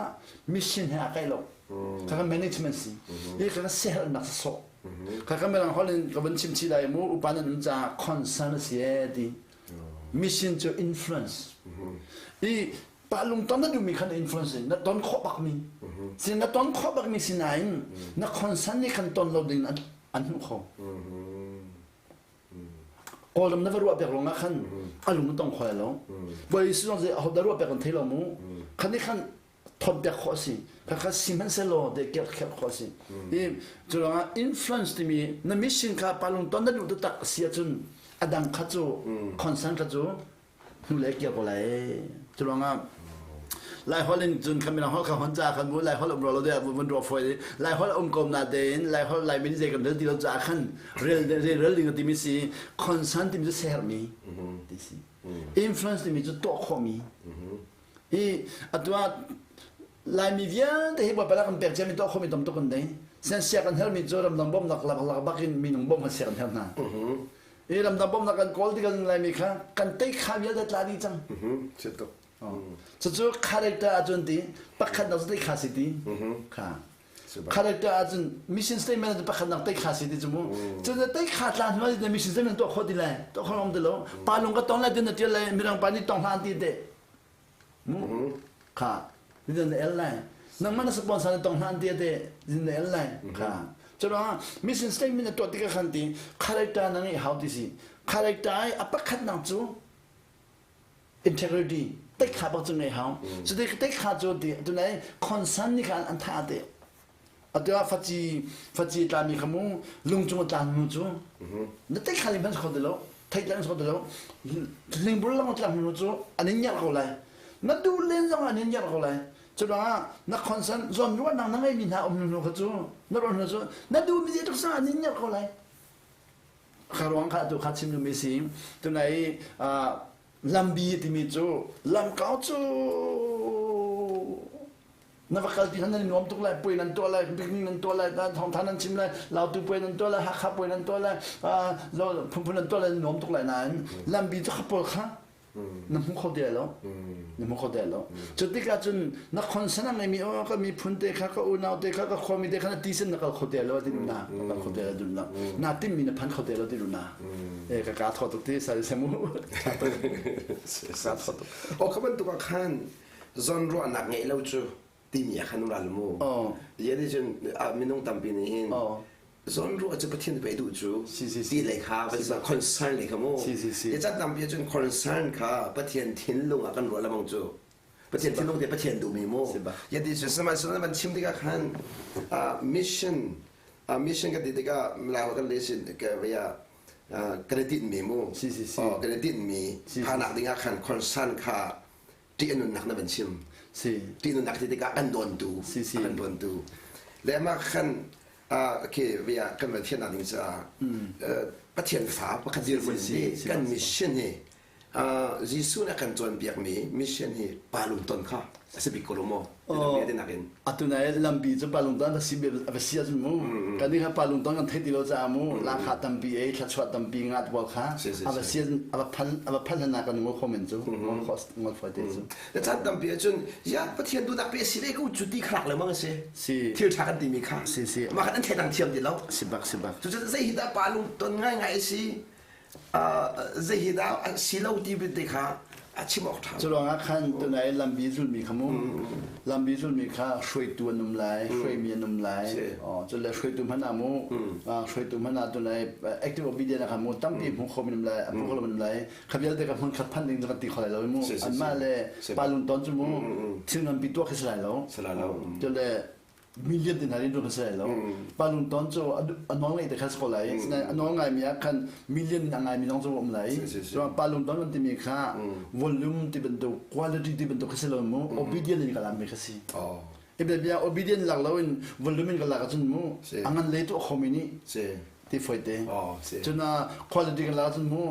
mission he a kai lo. Kha kan management si. Hi kha siaherhnak sawh. Kha kan mirang holh in ka van chim chih lai mu upa nan um caah concern a si ee ti. Mission cu influence. I pa lungton na duhmi kha na influence na ton khawh bakmi. Si na ton khawh bakmi sinain na concern nih khan ton lo ding an hmuh kho. Kawlram na va ruah piak ruangah khan a lung na tong kho lo. Bawi Jesuh zong aho dah ruah piak kan thei lo mu. Khan nih khan thawt khawh a si. Khakha sihmanhsehlaw de kerh kherh khawh a si. I cu ruangah influence timi na mission kha palung ton na duh taktak a si ahcun a dang kha cu concern kha cu hnulei kir ko lai. Cu ruangah Lai holh in cun khan mirang holh kha hon ca khan mu Lai holh um ro lo de vun ruah foi Lai holh um kom na tein Lai holh Lai min zei kan rel ti lo ca khan rel rel ding timi si concern timi cu sermi ti si influence timi cu tuah khawhmi Hi atu ah Laimi vialte hi Bawipa kan pek ciami tuah khomi tam tuk kan dei. Sen sia kan hermi cu ramdang bawmhnak lak lak bak in minung bawmh kan sia kan her hna. Hi ramdang bawmhnak kan kawl tikah Laimi kha kan tei kha vialte tla dih cang. Cucu character ahcun ti pakhat nak cu tei kha si ti. Kha. Character ahcun mission statement ahcun pakhat nak tei kha si ti cu mu. Cun tei kha tla hnu ah mission statement tuah khawh ti lai. Tuah khawh lawng ti lo. Pa lung ka tong lai ti na tial lai mirang pa nih tong hlah an ti te. Kha zin na el lai nangmah na sponsor na tong hlan ti te zin na el lai kha curuangah mission statement na tuah tikah khan ti character na ngeih hau ti si character ai a pakhat nak cu integrity teikha bak cu ngei hau cu teikha cu ti tunai concern nih khan an tha te Atu ah faci faci tlami kha mu lungcung a tlang nu cu na tei khal in hman kho ti lo thei tlang kho ti lo lingbul lang tlang nu cu an in ngerh ko lai na duh len zong an in ngerh ko lai cu ruangah na concern zawn ruahnak na ngeimi hna um nu kha cu na ruah hnu cu na duh mi tuk sang an in ngerh ko lai kha ruang kha tu kha chim mi si tunai lambi timi cu lamkau cu Na va kal ti nan i nuam tuk lai, puai nan tuah lai, picnic nan tuah lai, thawngtha nan chim lai, Lautu puai nan tuah lai, Hakha puai nan tuah lai, phunphun nan tuah lai, nan nuam tuk lai nain lambi cu kha pawl kha na hmu kho ti lai lo. Na hmu kho ti lai lo. Cu tikah cun na concern a ngeimi oh ka miphun te kha ka unau te kha ka khuami te kha na ti sin na kal kho ti lai lo ti na na kal kho ti lai lo na na timmi na phan kho ti lai lo ti na e ka ka thaw tuk ti sai semu ka thaw tuk o kha bantuk ah khan zawnruahnak ngeih lo cu timi ah khan um ral mu. Ye nih cun minung tampi nih hin zawnruah cu Pathian pei duh cu ti lei kha concern lei kha mu. Ye cat tampi cun concern kha Pathian thinlung ah kan ruah lamang cu. Pathian thinlung te Pathian duhmi mu. Ye ti cu sihmanhsehlaw van chim tikah khan mission mission kan ti tikah Lai kan le sin ka via kan i tinhmi mu. Kan i tinhmi phanak dingah khan concern kha ṭih a nunnak na van chim. Si. Ṭih nunnak ti tikah kan dawntu. Si si. Kan dawntu. Le mah khan okay via kan van thiannak ding caah Pathian fa pakhat dirhmun si kan mission hi Jesuh nih a kan cawnpiakmi mission hi pa lungton kha a si bik ko lo maw? Atu nai lampi cu palungton a va si ahcun mu kan nih kha palungton kan theih ti lo caah mu lakha tampi ei thluachuah tampi ngat pawl kha a va si a va phan a va phan hna kan ngol kho men cu ngol foi te cu na caan tampi ahcun ya Pathian duhnak pe si ve ko cu ti kha rak lengmang a si si thil ṭha kan timi kha si si mah khan an thei dang thiam ti lo si bak si bak cu zei hi dah pa lungton ngaingai a si zei hi dah si lo ti te kha a chim awk ṭha. Cu ruangah khan tunai lambi zulmi kha mu lambi zulmi kha hruaitu an um lai hruaimi an um lai cu le hruaitu hmanh ah mu hruaitu hmanh ah tunai active obedience kha mu tampi hmu kho min um lai hmu kho lo min um lai kha vialte ka hmun khat phan ding cu kan ti kho lai lo mu anmah le pa lung ton cu mu thil nganpi tuah khi si lai lo cu le million tin harin rung si lai lo pa lung ton cu a nawl ngai te kha si ko lai a nawl ngai mi ah khan million in a ngai mi zong cu um lai so pa lung ton kan timi kha volume ti bantuk quality ti bantuk kha si lo mu obedient in ka lam mi kha si e bia obedient lak lo in volume in ka lak ahcun mu a ngan lei tu a khomi nih si. Ti foi te. Cun quality kan la cun mu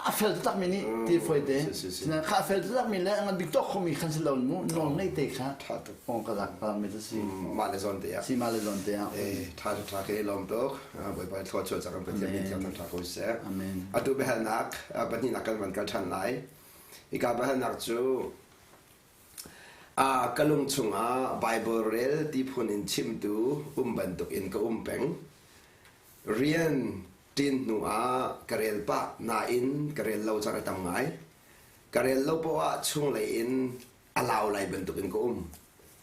a fel taktak mi nih ti foi te. Kha a fel taktak mi le ngan bik tuak khomi khan si lo mu nawl ngei te kha tha tuk. Ong ka lak ka mi si. Mah le zawn te ah. Si mah le zawn te ah. Eh tha tha ke lom tuk. Bawipa thlua chuah cak Pathian min thiang tha ko seh. Amen. Atu biahalnak pahnihnak kan van kal than lai. Hika biahalnak cu Ka lung chungah Baibal rel ti phun in chimtu um bantukin ka um peng. Rian ṭin hnuah ka rel pah nain ka rel lo caan a tam ngai. Ka rel lo poah ah chunglei in a lau lai bantukin ka um.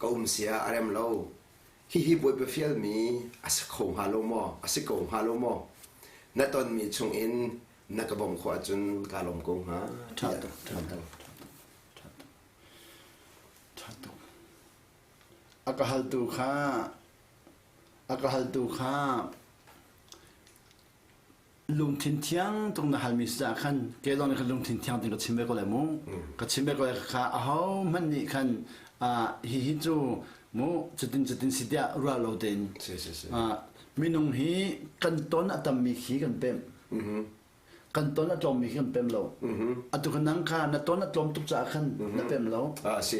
Ka um sia a rem lo. Hihi Bawipa fialmi a si kho hnga lo maw? A si ko hnga lo maw? Na tonmi chungin na ka bawmh khawh ahcun kaa lawm ko hnga. Ṭha tuk, ṭha tuk. Ṭha tuk. A ka haltu kha a ka haltu kha lungthin thiang tuk na halmi si caah khan kei zong nih khan lungthin thiang tein ka chim ve ko lai mu. Ka chim ve ko lai kha ahohmanh nih khan hihi cu mu cutin cutin si tiah ruah lo tein minung hi kan ton a tammi khi kan pemh. Kan ton a tlawmmi khi kan pem lo. Atu khan nang kha na ton a tlawm tuk caah khan na pem lo.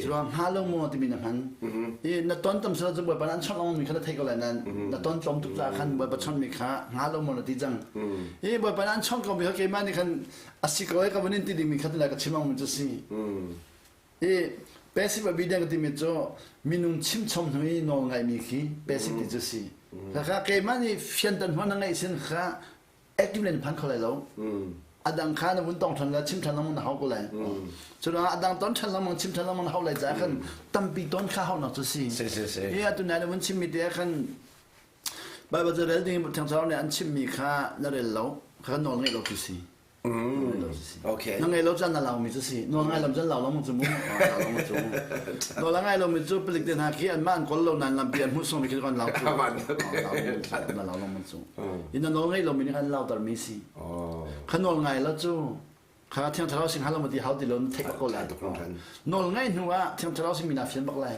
Curuang hnga lo maw timi na hman. I na ton tam sila cu Bawipa an chawnh lengmang mi kha na thei ko lai nain na ton tlawm tuk caah khan Bawipa chawnh mi kha hnga lo maw na ti cang. I Bawipa an chawnh ko mi kha keimah nih khan a si ko ai ka vun in ti ding mi kha tilai ka chim lengmang mi cu si. I passive obedience ka timi cu minung chimchom hnu i nawl ngaimi khi passive ti cu si. Kha keimah nih fianter hnu na ngeih sin kha active len phan kho lai lo. A dang kha na vun tong than la chim than lengmang na hau ko lai. Cu ruangah a dang ton than lengmang chim than lengmang na hau lai caah khan tampi ton kha hau nak cu si. Si si si. Hi atu nai na vun chim mi te ah khan Bible ca rel ding Thiang Thlarau nih an chim mi kha na rel lo kha nawl ngeih lo cu si. Okay. Na ngei lo caan na lau mi cu si. Nawl ngai lo caan lau lo cu mu. Lau lo cu mu. Nawl a ngai lo mi cu palik te hna khi anmah an kawl lo nain lampi an hmuh sung mi khi kan lau cu. Na lau lo cu. In na nawl ngei lo mi nih kan lauter mi si. Kha nawl ngai lo cu kha Thiang Thlarau sin hal ti hau ti lo na theih bak ko lai. Nawl ngai hnu ah Thiang Thlarau sin mi na fian bak lai.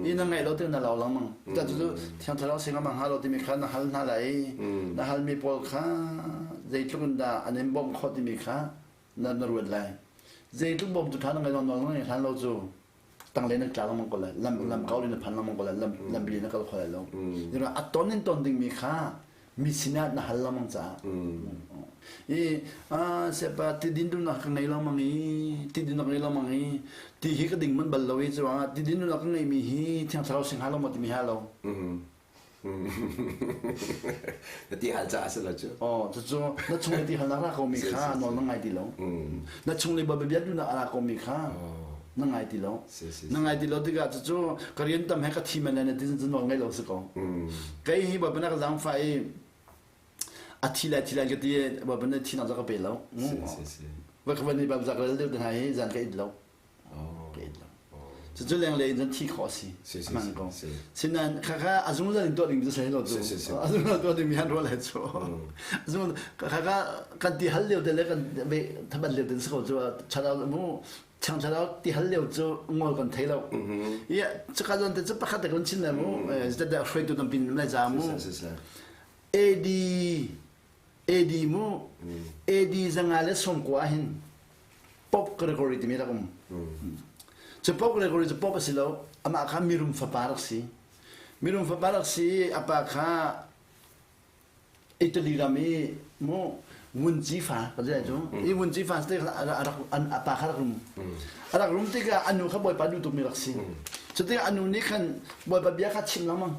I na ngai lo ti na lau lengmang. Ta cu Thiang Thlarau sin amang hal lo timi kha na hal hna lai. Na hal mi pawl kha zeitluk in dah an in bawmh khawh timi kha na na ruat lai. Zeitluk bawmtu ṭha na ngai lo nawl ngai hlan lo cu tangle na tla lengmang ko lai. Lam lam kau na phan lengmang ko lai. Lam lam bili na kal kho lai lo. A ton in ton ding mi kha mi sinah na hal lengmang caah. I sepa ti din duhnak ka ngei lengmang i ti din ka ngei lengmang i ti hi ka ding manh bal lo i cu ah ti din duhnak ka ngeimi hi Thiang Thlarau sing hal lo maw timi ha lo. Na ti hal caah si lo cu. Oh, cucu na chung le ti halnak ra ko mi kha nawl na ngai ti lo. Na chung le bia duhnak a ra ko mi kha na ngai ti lo. Na ngai ti lo tikah cucu ka rian tam he ka thi men lai na ti cu nawl ngai lo si ko. Kei hi Bawipa na ka zaangfah i a thi lai thi lai ka ti Bawipa na thi nak ka pe lo. Va ka van i Bawipa zak rel deuh te hna hi zan ka it lo. Ka it lo. Cucu lenglei in cun thi khawh a si. Hman ko. Sinain khakha a zungzal in tuah ding cu sai lo cu. A zungzal tuah ding mi han ruah lai cu. Zungzal khakha kan ti hal lio te le kan thabat lio te si ko cu chan mu Thiang Thlarau ti hal lio cu ngol kan thei lo. I cuka zawn te cu pakhat te kan chim le mu zedah hruaitu tampi lai za mu. AD AD mu AD 190 hin Pope Gregory timi rak um. Cu Pope Gregory cu Pope a si lo, amah kha mirum fapa rak si. Mirum fapa rak si i a pa kha Italy ram i mu ngunci fa ka ti cu i ngunci fa te rak a pa kha rak rum a rak rum tikah a nu kha bawipa duh tukmi rak si cu tikah a nu nih khan bawipa bia kha chim lengmang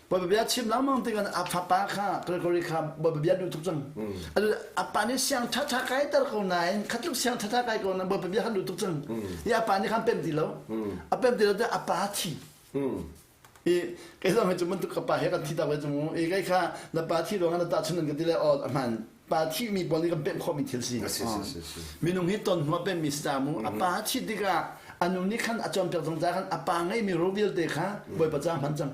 bawipa bia chim lengmang tikah a fapa kha Gregory kha bawipa bia duh tuk cang a pa nih siang ṭhaṭha kai ter ko nain khatluk siang ṭhaṭha kai ko nain bawipa bia kha duh tuk cang i a pa nih khan pem ti lo a pem ti lo a pa thi I kei zong hi cu bantuk ka pa he kan thi tak ve cu mu. I kei kha na pa thi ruangah na tahchun an ka ti le aw a hman. Pa thi mi pawl nih kan pemh khawhmi thil si. Minung hi ton hnu a pemhmi si ta mu. A pa thi tikah a nu nih khan a cawnpiak zungzal khan a pa ngeimi ro vialte kha Bawipa ca hman cang.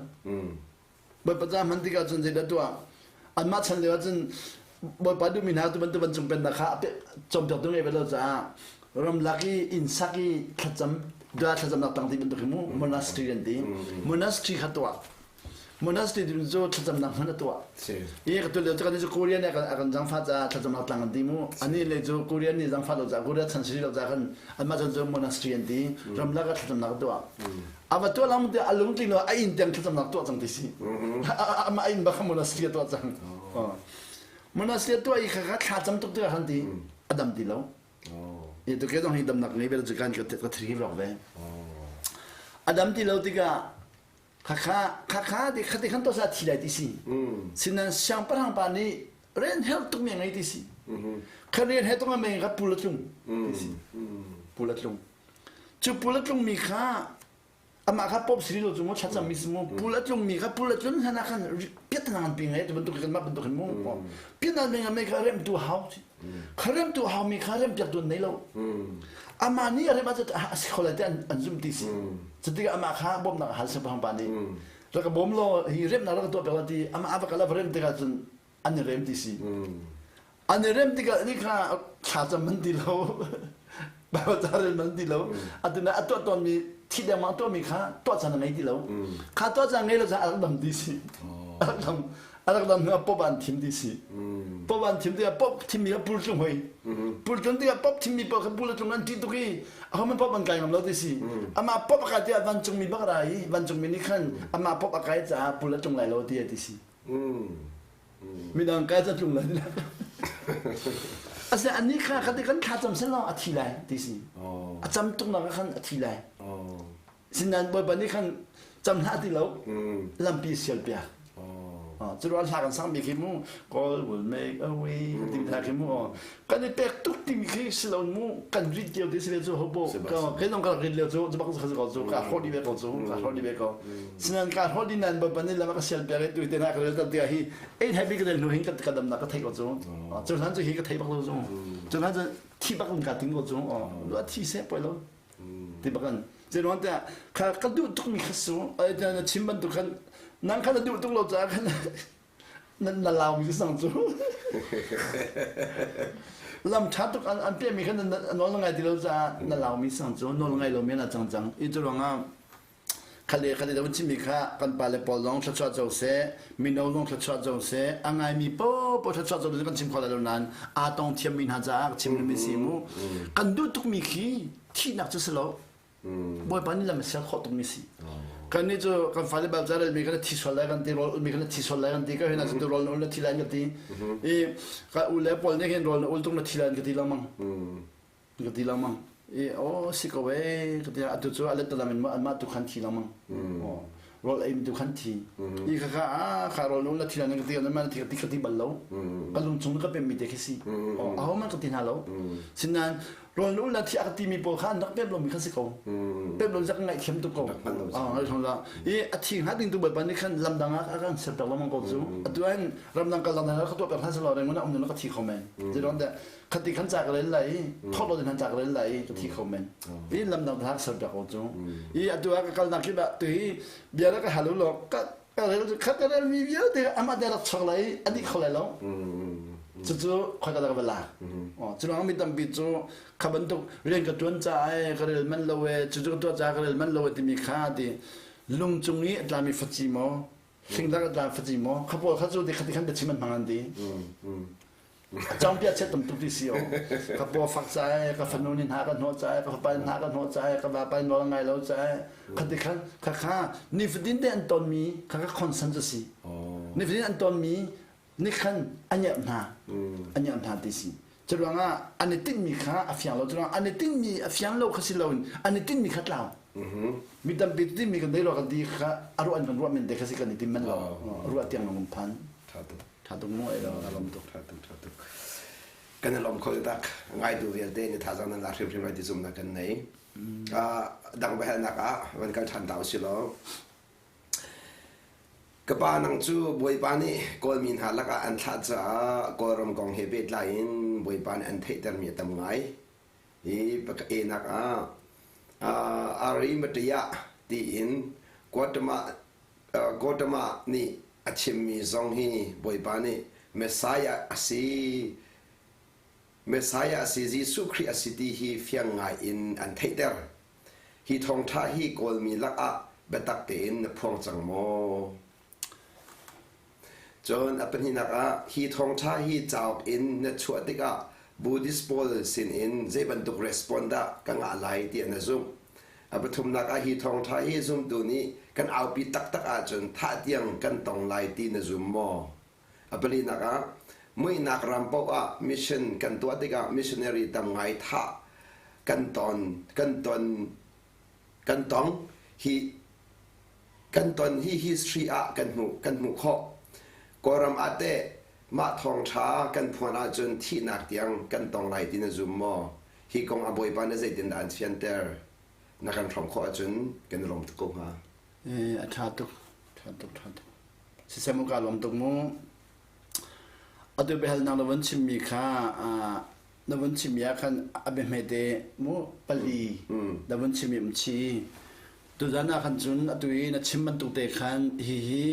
Bawipa ca hman tikah cun zeidah tuah? Anmah chan lio ah cun Bawipa duhmi hna tu bantuk vancung pennak kha cawnpiaktu ngei ve lo caah ramlak i inn sak i thlacam dua thlacamnak tang ti bantuk hi mu monastery an ti monastery kha tuah. Monastery cu thlacamnak hmun a tuah. I ka tu lio cu kan cu Korean nih a kan zangfah caah thlacamnak tlang an ti mu. Ani le cu Korean nih zangfah lo caah Korea chan si lo caah khan anmah chan cu monastery an ti. Ramlak ah thlacamnak a tuah. A va tuah lang te a lungtling lo a inn tiang thlacamnak tuah cang ti si. Amah a inn bak kha monastery a tuah cang. Monastery a tuah i kha kha thlacam tuk tikah khan ti a dam ti lo. I tu ke zong hi damnak ngei ve cu kan ka thri rawk ve. A dam ti lo tikah Khakha khakha ti khati khan to sa thi lai ti si. Sinan siangpahrang pa nih rian her tuk mi ngei ti si. Kha rian he tung me ka pul tlung ti si. Pul tlung. Cu pul tlung mi kha amah kha pop siri lo cu mu thlacam mi si mu pul tlung mi kha pul tlun hana khan piat nang pi ngai tu bantuk kan mah bantuk hin mu piat nang me me kha rem tu hau Kha remtu haumi kha rempiak tu an nei lo. Amah nih a rem ahcun a si kho lai ti an zumh ti si. Cutikah amah kha bawmhnak a hal siangpahrang pa nih. Rak ka bawm law hi remnak rak ka tuah piak la ti amah a va kal a va rem tikah cun an i rem ti si. An i rem tikah ni kha thlacam man ti lo. Baibal ca rel man ti lo. Atu na a tuah tawnmi thi dengmang tuahmi kha tuah caan a ngei ti lo. Kha tuah caan ngei lo caah a rak dam ti si. A rak dam. A rak dam hnu ah pop an thim ti si. Pop an thim tikah pop thimmi kha pul tlung hoi. Pul tlung tikah pop thimmi paoh kha pul a tlung an ṭih tuk i aho man pop an kai ngam lo ti si. Amah pop a kai tiah vancungmi bak ra i vancungmi nih khan amah pop a kai caah pul a tlung lai lo ti a ti si. Midang kai ca tlung lai ti Asinain anih kha kha ti kan thlacam sel a thi lai ti si. A cam tuk nak ah khan a thi lai. Sinain Bawipa nih khan cam hlah ti lo lampi sial piak. Cu ruang hla kan sangmi khi mu God will make a way ti hna khi mu kan i pek tuk timi khi si lo mu kan rit lio ti si ve cu hobo ka kai nong ka rit lio cu cu bak cu ko cu ka hrawh di ve ko cu ka hrawh di ve ko sinan ka hrawh di nan Bawipa nih lam ka sial piak i tu te na ka rel tam tiah hi ei happy ka del hnu hin ka dam na ka thei ko cu cu hlan cu hi ka thei bak lo cu cu hlan cu thi bak in ka ting ko cu lo thi se poi lo ti bak an zeiruang tiah kha ka duh tukmi kha su na chim bantuk khan nang kha na duh tuk lo caah khan na na laumi ka sang cu lam ṭha tuk an an piahmi khan na nawl na ngai ti lo caah na laumi sang cu nawl ngai lomi na cang cang i cu ruangah Khale khale lo chimmi kha kan pale pawl zong thluachuah co seh, mino zong thluachuah co seh, a ngaimi paohpaoh thluachuah co kan chim kho lai lo nain aa tong thiammi hna caah chim mi si mu. Kan duh tukmi khi thihnak cu si lo. Bawipa nih lam a sial khawh tukmi si. Kan nih cu kan fale bal ca mi kan thi sual lai kan ti rawl ulmi kan thi sual lai kan ti ka hin cu rawl na ul na thi lai kan ti. I ka u le pawl nih hin rawl na ul tung na thi lai kan ti lengmang. Ka ti lengmang. I aw si ko ee ka ti atu cu a let in anmah tu khan thi lengmang. Aw rawl ei tu khan thi. I kha kha ah kha rawl na thi lan ka ti na man thi ka ti ka ti bal lo. Ka lung chung ka pem mi te khi si. Aw aho man ka ti hna lo. Sinain rawl na ul na thi a ka ti mi pawl kha an rak pem lo mi kha si ko. Pem lo zak ngaih thiam tuk ko. Ah ngai thong la. I a thi hnga ding tu bawipa nih khan lamdang ah a kan ser pek lengmang ko cu. Atu an ramdang kal dang ka tuah pek hna selaw reng um na ka thi kho men. Zeiruang dah khati khan ca ka rel lai i thawk lo din han ca ka rel lai i ka thi kho men i lamdang thak ser piak ko cu i atu ah ka kalnak kip ah tu hi bia rak ka hal u law ka ka rel kha ka rel mi vialte amah te rak chuak lai i a dih kho lai lo cucu khoi ka rak va lak cu ruang mi tampi cu kha bantuk rian ka tuan ca ai ka rel man lo e cucu ka tuah ca ka rel man lo e timi kha ti lung cung i a tlami faci maw hling dak a tla faci maw kha pawl kha cu ti khati khan biachim an hmang an ti Cawngpiah chiat tam tuk ti si o. Ka paw fak cae, ka fanu nih hna ka hnawh cae, ka fapa nih hna ka hnawh cae, ka vapa nih nawl ngai lo cae. Khati khan kha kha nifatin te an tonmi kha kha concern cu si. Nifatin an tonmi nih khan a ngerh hna. A ngerh hna ti si. Cu ruangah an i tinhmi kha a fiang lo. Cu ruangah an i tinhmi a fiang lo kha si loin an i tinhmi kha tlau. Mi tampi tinhmi kan nei lo kan ti kha a ruah an kan ruah men te kha si kan i tim men lo. Ruah tiang lung phan. Tha tuk. Tha tuk mu ei lo a lom tuk. Tha tuk tha tuk. Kan i lawm kho tak. Ngaitu vialte ni thazaang nan la hrimhrim lai ti zumnak kan nei. Dang biahalnak ah van kal ṭhan ta usih law. Ka pa nang cu Bawipa nih Kawlmi hna lakah an thlah caah Kawlram kong he pehtlai in Bawipa nih an theihtermi a tam ngai. Hi enak ah Arimathea tiin Guatemala Gautama nih a chimmi zong hi Bawipa nih Messiah a si, Messiah a si, Jesuh Khrih a si ti hi fiang ngai in an theihter. Hi thawngṭha hi Kawlmi lakah biatak tein na phuang cang maw? Cun a pahnihnak ah hi thawngṭha hi cauk in na chuah tikah Buddhist pawl sinin zei bantuk respond dah ka ngah lai tiah na zumh. A pathumnak ah hi thawngṭha hi zumtu nih kan aupi taktak ahcun thah tiang kan tong lai ti na zum maw? A palinak ah muihnak ram paoh ah mission kan tuah tikah missionary tam ngai thah kan ton kan ton kan tong hi kan ton hi history ah kan hmuh kan hmuh khawh. Kawlram ah teh mah thawngṭha kan phuan ahcun thihnak tiang kan tong lai ti na zum maw? Hi kong a Bawipa nih zeitindah an fianter? Na kan hrawm khawh ahcun kan i lawm tuk ko hnga. A ṭha tuk, ṭha tuk, ṭha tuk. Siseh mu ka lawm tuk mu. Atu biahalnak na vun chimmi kha na vun chimmi ah khan a biahmete mu pali na vun chimmi um chi. Tuzan ah khan cun atu i na chim bantuk te khan hihi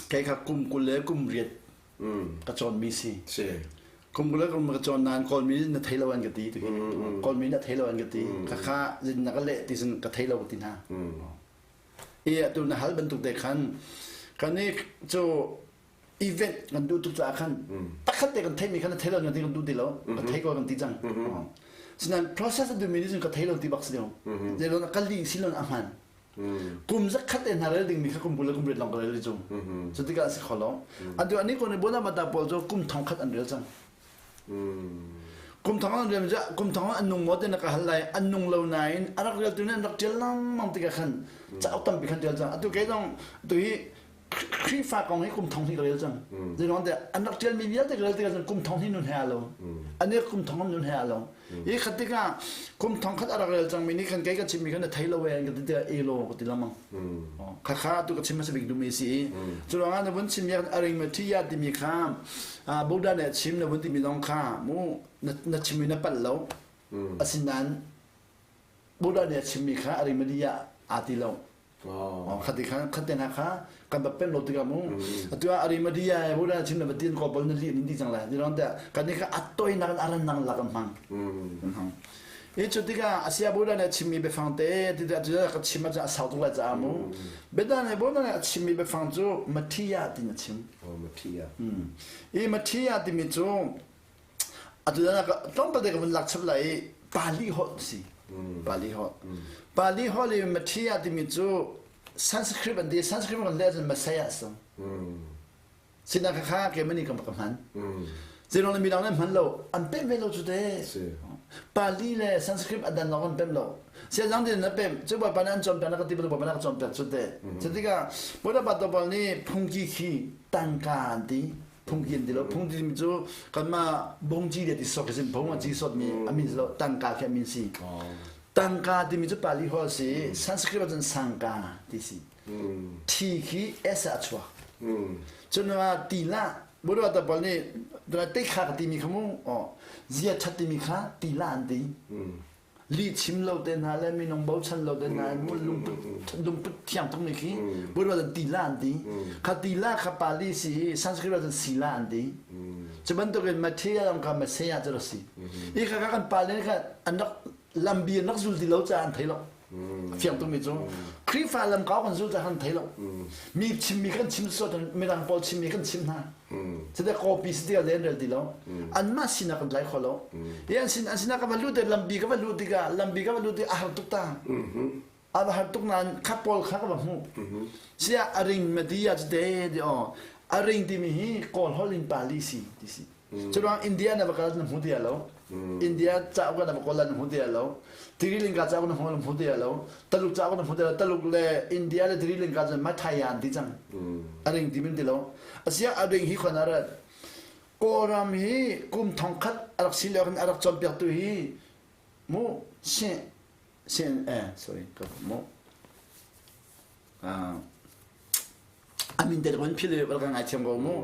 kei kha kum 20 le kum riat ka cawnmi si. Si. Kum 20 le kum ka cawn nain Kawlmi na thei lo an ka ti. Kawlmi na thei lo an ka ti. Khakha zin na ka leh ti sin ka thei lo ka ti hna. I atu na hal bantuk te khan kan i cu event kan duh tuk caah khan pakhat te kan theimi khan na thei lo ti kan duh ti lo ka thei ko kan ti cang. Sinain process a duhmi nih cun ka thei lo ti bak si lo. Zei ka li si lo a hman. Kum zakhat te hna rel dingmi kha kum 20 le kum riat lawng ka rel cu. Cu tikah a si kho lo. Atu ani ko nih Bonamata pawl cu kum thongkhat an rel cang. Kum thong an rel kum thong an nung maw ti na ka hal lai an nung lo nain a rak reltu nih an rak ṭial lengmang tikah khan cauk tampi khan ṭial cang. Atu kei zong atu hi Khrihfa kong hi kum thong hnih ka rel cang. Zeiruang tiah an rak ṭialmi vialte ka rel tikah cun kum thong hnih nun he aa lo. An i kum thong nun he aa lo. I khat tikah kum thong khat a rak rel cangmi nih khan kei ka chimmi khan na thei lo e an ka ti tikah elo ka ti lengmang. Khakha tu ka chim hmasa bik duhmi si i cu ruangah na vun chim a ring ma thi ya timi kha Buddha nih a chim na vun timi zong kha mu na chimmi na palh lo. Asinain Buddha nih a chimmi kha a ring ma ah aa ti lo. Khati kha khatte hna kha kan va pem lo tikah mu atu ah Arimathea he Buddha chim na va tin ko bol na li nin ti cang lai ti ron te kan ni kha atoi nak aran nang lak an hmang hmang i cu tikah asia Buddha nih a chimmi biafang te ti ti ka chim ah a sau tuk lai caah mu Buddha nih Buddha nih a chimmi biafang cu Matthiya tin a chim Matthiya i Matthiya timi cu Atu tlawmpal te ka vun lak chap lai i Pali holh si. Pali holh. Pali holh i Matthiya timi cu Sanskrit an ti. Sanskrit kan leh ahcun Messiah a si. Sinah kha kha keimah ka ka hman. Zeiruang le midang nih hman lo. An pemh ve lo cu te. Pali le Sanskrit a dan lawng an pemh lo. Siazang din na pemh. Cu bawipa nih an cawnpiak na ka ti bantuk bawipa nih a ka cawnpiak cu te. Cu tikah Buddha Batobal nih phungki khi tangka an ti. Phungki an ti lo. Phungki timi cu kanmah bongci le ti sok sin phung a ci sot mi a min si lo tangka khi a min si. Tangka timi cu Pali holh si Sanskrit ah cun sangka ti si. Thi khi S ah a chuak. Cun ah tila Buddha ta pawl nih teikha ka timi kha mu zia ṭhat timi kha tila an ti. Lih chim lo te hna le minung bochan lo te hna lungput lungput thiang tuk mi khi Buddha cun tila an ti kha tila kha Pali si i Sanskrit cun sila an ti cu bantukin Matthias kha Messiah cu si i kha kan pale kha an rak lambi an rak zul ti lo caah an thei lo fiang tuk mi cu Khrihfa lam kau kan zul caah kan thei lo mi chimmi kan chim suat mirang pawl chimmi kan chim hna Cuti kawpi si tikah zei an rel ti lo. Anmah sinak kan tlai kho lo. I an sin an sinah ka va lut i lampi ka va luh tikah lampi ka va luh tikah a har tuk ta. A va har tuk nain kha pawl kha ka va hmuh. Sia a ring ma ti ah cute ti aw a ring timi hi Kawl holh in Pali si ti si. Curuang India na va kal na hmu ti lo. India cauk na va kawl na hmu ti lo. Tirilinka cauk na hmu na hmu ti lo. Taluk cauk na hmu ti lo. Taluk le India le Tirilinka cun Mathayan ti cang. A ring ti min ti lo. Asiah a ring hi khon a rat. Kawlram hi kum thongkhat a rak si lio khan a rak cawnpiaktu hi mu sin sin eh sorry ka mu a min te kan phil i ka ngaithiam ko mu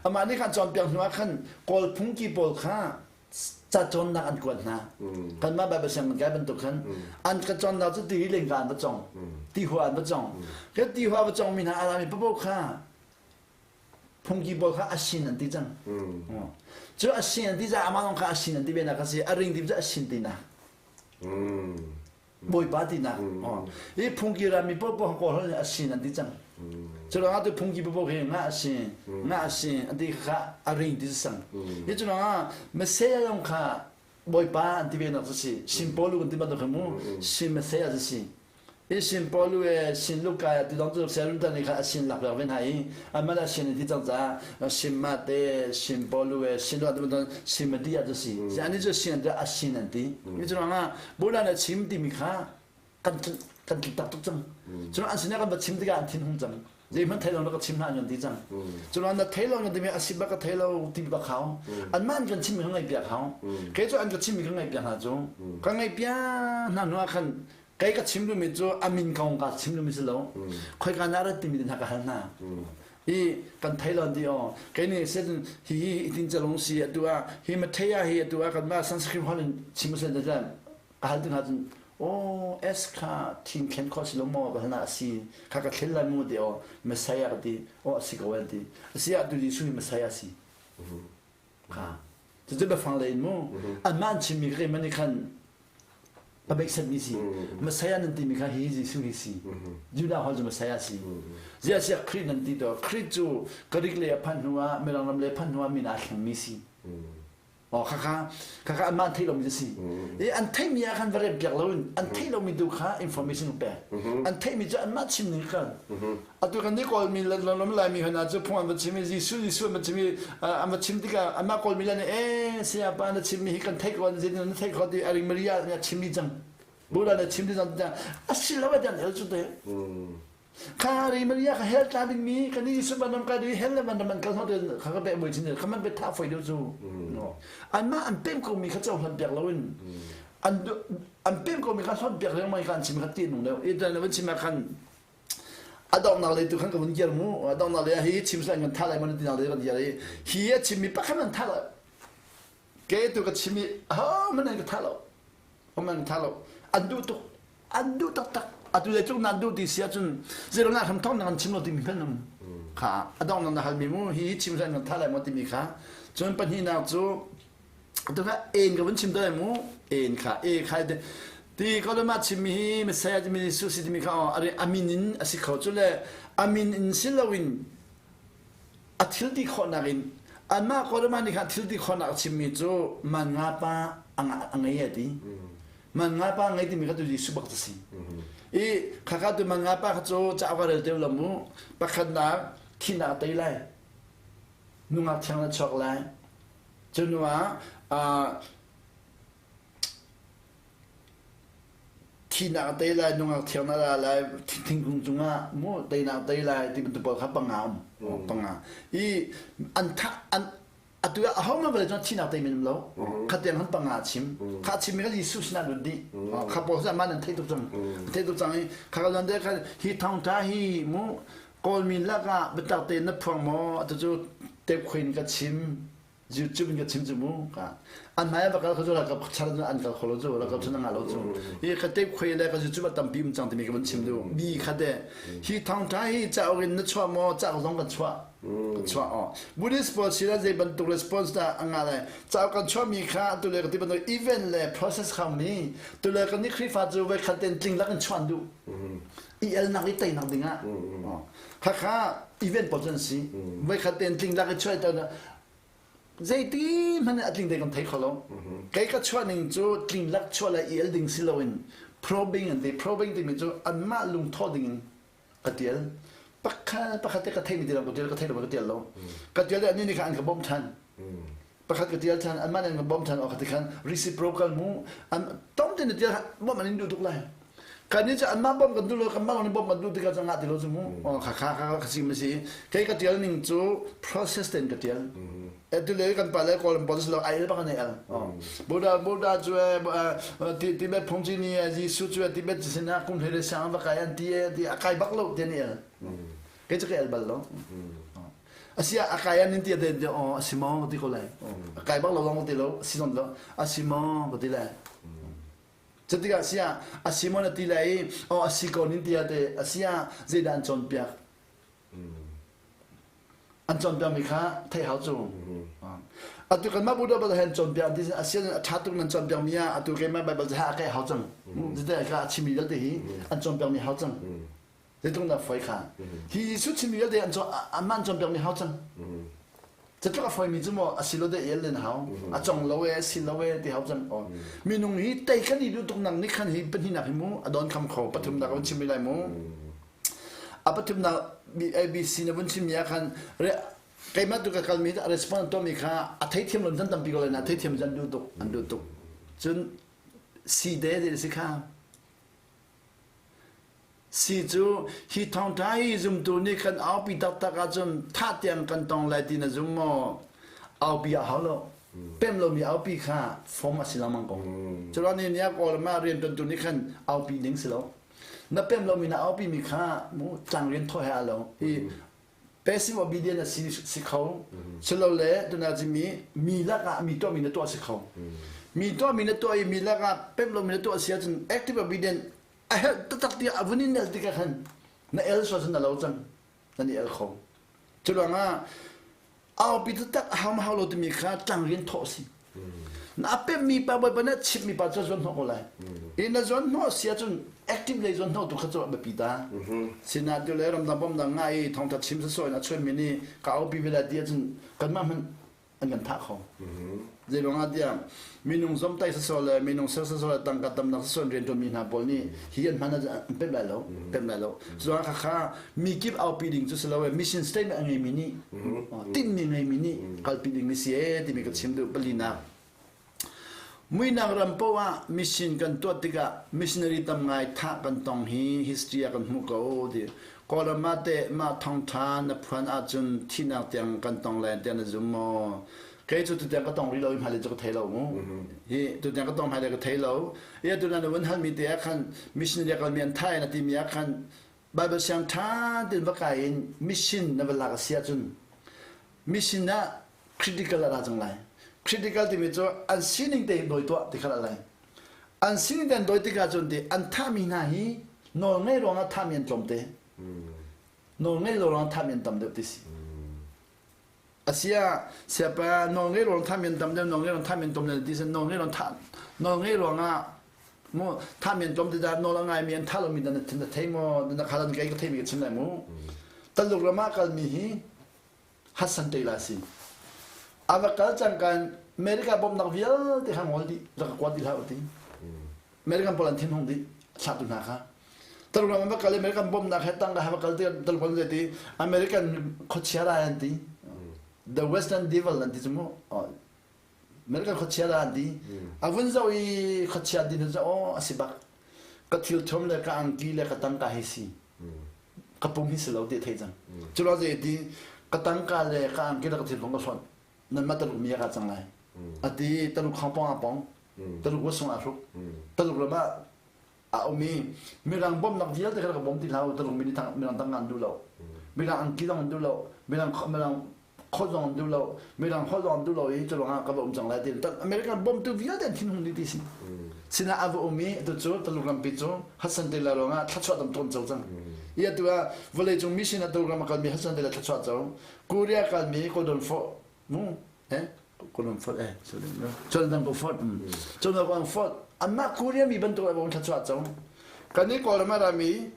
amah nih khan cawnpiak hnu ah khan Kawl phungki pawl kha ca cawnnak an kuat hna kanmah Bible sianginn kai bantuk khan an ka cawnnak cu ti lengka an va cong ti hua an va cong ke ti hua va cong mi hna arami papo kha phungki pawl kha asin an ti cang cu asin an ti caah amah zong kha asin an ti ve nak a si a ring ti cu asin ti nak. Bawipa tinak. Hi phungki rami paohpaoh kawl holh a sin an ti cang. Cu ruangah tu phungki paohpaoh hi nga a si, nga a si an ti kha a ring ti sang. Hi cu ruangah Messiah lawng kha Bawipa an ti ve nak cu si. Sin Paulu kan ti bantuk kha mu, sin Messiah cu si. I sin Paulu e sin Luka ti dong cu Serun tan kha a sin lak piak ve hna i amah a sin ti cang caah sin Mate, sin Paulu e sin Luka ti bantuk sin Madia cu si. Ani cu sin a sin an ti. Hi cu ruangah Buddha nih a chim timi kha kan kan tak tuk cang. Cun an sinah kan va chim tikah an thin hung cang. Zeihmanh thei lo na ka chim hna an ti cang. Cun na thei lo na timi a si bak ka thei lo ti bak hau. Anmah an kan chimmi kha ngaih piak hau. Kei cu an ka chimmi kha ngaih piak hna cu. Ka ngaih piak hna hnu ah khan kei ka chim duhmi cu a min kong ka chim duhmi si lo. Khoika na rat timi hna ka hal hna. I kan thei lo ti aw. Kei nih set hi hi itin calung si atu ah hi mathei ah hi atu ah kanmah Sanskrit holh in chim a si ka hal tikah cun aw S kha thin khen khawh si lo maw ka hal ah a si kha ka thlen lai mu ti aw Messiah ka ti aw a si ko an ti a si ah tu Jesuh hi Messiah si kha cucu biafang lei in mu anmah an chimmi ka keimah nih khan a beihsat mi si Messiah nan timi kha hi Jesuh hi si Judah hol cu Messiah si ziah siah Khrih nan ti to Khrih cu Greek lei a phanh hnu ah Mirang ram lei a phanh hnu ah min aa thlengmi si Oh khakha khakha anmah an theih lomi cu si. I an theihmi ah khan va rem piak loin an theih lomi tu kha information pek. An theihmi cu anmah chim ning khan. Atu kan nih Kawlmi le lam Laimi hna cu phung an va chim i Jesuh Jesuh an va chim i an va chim tikah anmah Kawlmi le nih ee saya pa na chimmi hi kan theih ko zeitin na theih kho ti a ring Maria nih a chim cang. Buddha nih a chim cang a si lo a hel cu te. Kha ri Maria ka hell tla dingmi kan i Jesuh van kai ding hell le van man kal hnawt kha ka pe mui chin kha man pe tha foi deuh cu. Anmah an pem ko mi kha cohlan piak loin an an pem ko mi kha hlon piak lengmang kha an chim kha ti nung deuh. I tan van chim ah khan a donghnak lei tu khan ka vun kiar mu a donghnak lei hi chim sai ngan tha lai man ti nak lei kan kiar i hi a chim mi pakhat man tha lo ke tu ka chim i ho man ka tha lo ho man tha lo an duh tuk an duh taktak atu le tluk nan duh ti si ahcun zeirangah hram thawng nan chim lo timi phen um kha a dong nan hal mi mu hi chim sai nan tha lai maw timi kha cun pahnihnak cu tu kha en ka vun chim te lai mu en kha e kha ti ko le ma chim mi hi Messiah timi Jesuh si timi kha amin in a si kho cu le amin in si loin a thil ti khawhnak in anmah Kawlram nih khan thil ti khawhnak a chimmi cu man nga pa a ngei a ti man nga pa ngei timi kha tu Jesuh bak si i khakha tu man nga pa kha cu ca ka rel teu lo mu pakhatnak thihnak a tei lai nungak thiang na chuak lai cu hnu ah Thihnak a tei lai, nungak thiang na ra lai, thingkung cungah mu teinak tei lai ti bantuk pawl kha panga um. Panga. I an thah an atu ah aho man vale cun thihnak tei men um lo. Kha tiang han panga chim. Kha chim mi kha Jesuh sinah lut dih. Kha pawl cu man an theih tuk cang. Theih tuk cang i kha ka lon de kha hi thawngtha hi mu Kawlmi lakah biatak tein na phuang maw atu cu tepkhuin ka chim YouTube in ka chim cu mu ka an hmai va kal kho cu ralkap char an kal kho lo cu ralkap cun nga lo cu hi ka te khoi le ka YouTube tampi um cang timi ka van chim du bi kha te hi thawngtha hi cauk in na chuah maw cauk zong kan chuah kan chuah aw Buddhist pawl sila zei bantuk response dah anga le cauk kan chuah mi kha tu le ka ti bantuk event le process khang mi tu le kan ni Khrifa cu voi khat ten tling lak in chuan du i elnak i teinak ding ah kha kha event pawl cu an si voi khat ten tling lak i chuah Zeiti hmanh a tling te kan thei kho lo. Kei ka chuah ning cu tling lak chuah le i el ding si loin probing an ti. Probing timi cu anmah lungthawh ding in ka tial. Pakhat pakhat te ka theimi ti ka tial ka thei lo ka tial lo. Ka tial le annih nih khan an ka bawmh than. Pakhat ka tial than anmah nih an ka bawmh than awk ti khan reciprocal mu an tom te na tial bawmh an in duh tuk lai. Kan nih cu anmah bawmh kan duh lo kanmah lawng nih bawmh kan duh tikah cun ngah ti lo cu mu. Kha kha kha ka chim a si. Kei ka tial ning cu process tein ka tial. Atu le kan pa le Kawlram pawl lo ai bak an el. Buddha Buddha cu Tibet phungci ni Jesuh cu Tibet sinah kum hlei le sang va kai an ti ti a kai bak lo ti an el. Kei cu ka el bal lo. Asia a kai an in ti te oh a si maw ti ko lai. A kai bak lo long ti lo si non lo a si maw ka ti lai. Cutikah siah a si maw na ti lai i aw a si ko nin tiah te a si ah zeidah an cawnpiak? An cawnpiakmi kha theih hau cu. Atu kanmah Buddha bal hen cawnpiak ti asian a ṭha tuk nan cawnpiak mi ah atu keimah Bible cu ha kai hau cang. Zite ka a chimmi vialte hi an cawnpiak mi hau cang. Zeitluk na foi kha. Hi Jesuh chimmi vialte an an man cawnpiak mi hau cang. Zeitluk a foi mi cu maw a si lo de el len hau. A cong lo e si lo e ti hau cang. Minung hi tei kan i duh tuk nang nih khan hi pahnihnak hi mu a don kham kho pathumnak an chim lai mu. A pathumnak ABC na vun chimmi ah khan keimah tu ka kalmi a response tuahmi kha a theithiam lo chan tampi ko lai na theithiam an duh tuk an duh tuk cun si de de si kha si cu hi thawngtha hi zumtu nih kan aupi taktak ahcun tha tiang kan tong lai ti na zum maw aupi a hau lo pem lomi aupi kha fom a si lengmang ko culo ni nia kawl ma rian tuantu nih khan aupi ding si lo na pem lomi na aupi mi kha mu tlang rian thaw he a lo hi passive obedient a si si kho silole tuna mi mi lakah mi tuahmi na tuah si kho mi tuahmi na tuah i mi lakah pem lomi na tuah si ahcun active obedient a herh taktak tiah a vun in el tikah khan na el sual cun na lo cang nan i el kho cu ruangah aupi taktak a hau hau lo timi kha tlang rian thawh si na pemmi pa bawipa na chimmi pa cu zuan hnawh ko lai i na zuan hnawh si ahcun active lei zuan hnawh tu kha cu a biapi ta sinah tu le ramdang bomdang nga i thongtha chim sasawh in a chuanmi nih ka aupi ve lai ti ahcun kanmah hmanh an kan thah kho zei ruangah tiah minung zomtai sasawh le minung ser sasawh le tangka tamnak sasawh in rianṭuanmi hna pawl nih hi an hman ahcun an pemh lai lo pemh lai lo cucaah khakha mi kip aupi ding cu si lo mission statement a ngeimi nih tinhmi ngeimi nih kalpi ding mi si ee timi ka chim duh palinak muinak ram poah ah mission kan tuah tikah missionary tam ngai thah kan tong hi history ah kan hmuh ko ti Kawlram ah teh mah thawngtha na phuan ahcun thihnak tiang kan tong lai tiah na zum maw kei cu tutiang ka tong rih lo i hmailei cu ka thei lo mu hi tutiang ka tong hmailei ka thei lo i atu na vun halmi te ah khan missionary kalmi an thai na timi ah khan Bible siang ṭha tein va kai in mission na va lak a si ahcun mission ah critical a ra cang lai. Critical timi cu an sining te dawi tuah ti kha lai. An sining te an dawi tikah cun ti an thahmi hna hi nawl ngei ruangah thahmi an tlawm te. Nawl ngei lo ruangah thahmi an tam deuh ti si. Asia siapa nawl ngei ruang thahmi an tam deuh nawl ngei ruang thahmi an tlawm deuh ti si nawl ngei ruang thah nawl ngei ruangah mu thahmi an tlawm ti dah nawl a ngaimi an thah lomi na na thei maw na khalan kei ka theimi ka chim lai mu Taluk ram ah kalmi hi Hassan Taylor si a va kal cang kan America bawmhnak vialte kha ngol dih rak ka kuat dih hlah ti American pawl an thin hung dih thlahtu hna kha Taluk ram an va kal i American bawmhnak he tangka he va kal ti Taluk ram ti American khuachia rai an ti the Western devil an ti cu mu American khuachia dah an ti a vun zoh i khuachia din cu aw a si bak ka thil thum le ka angki le ka tangka hi si ka pum hi si lo ti thei cang cu lo zei ti ka tangka le ka angki le ka thil thum ka hlonh nan mah taluk mi ka cang lai ati taluk khang pong a pong taluk wa sung a hruk taluk ram ah a um i mirang bawmhnak vialte kha ka bawm ti hlah u taluk mi nih mirang tang an duh lo mirang angki zong an duh lo mirang mirang khawt zong an duh lo mirang holh zong an duh lo i cu ruangah ka va um cang lai ti American bawmtu vialte an thinhung dih ti si sinah a va um i atu cu Taluk rampi cu Hudson Taylor ruangah thluachuah tam tawn co cang i atu ah vawleicung mission a Taluk ram a kalmi Hudson Taylor thluachuah co Korea kalmi Gordon Ford mu eh Gordon Ford eh Jordan ko Ford Jordan Ford anmah Korea mi bantuk a thluachuah co kan i Kawlram a rami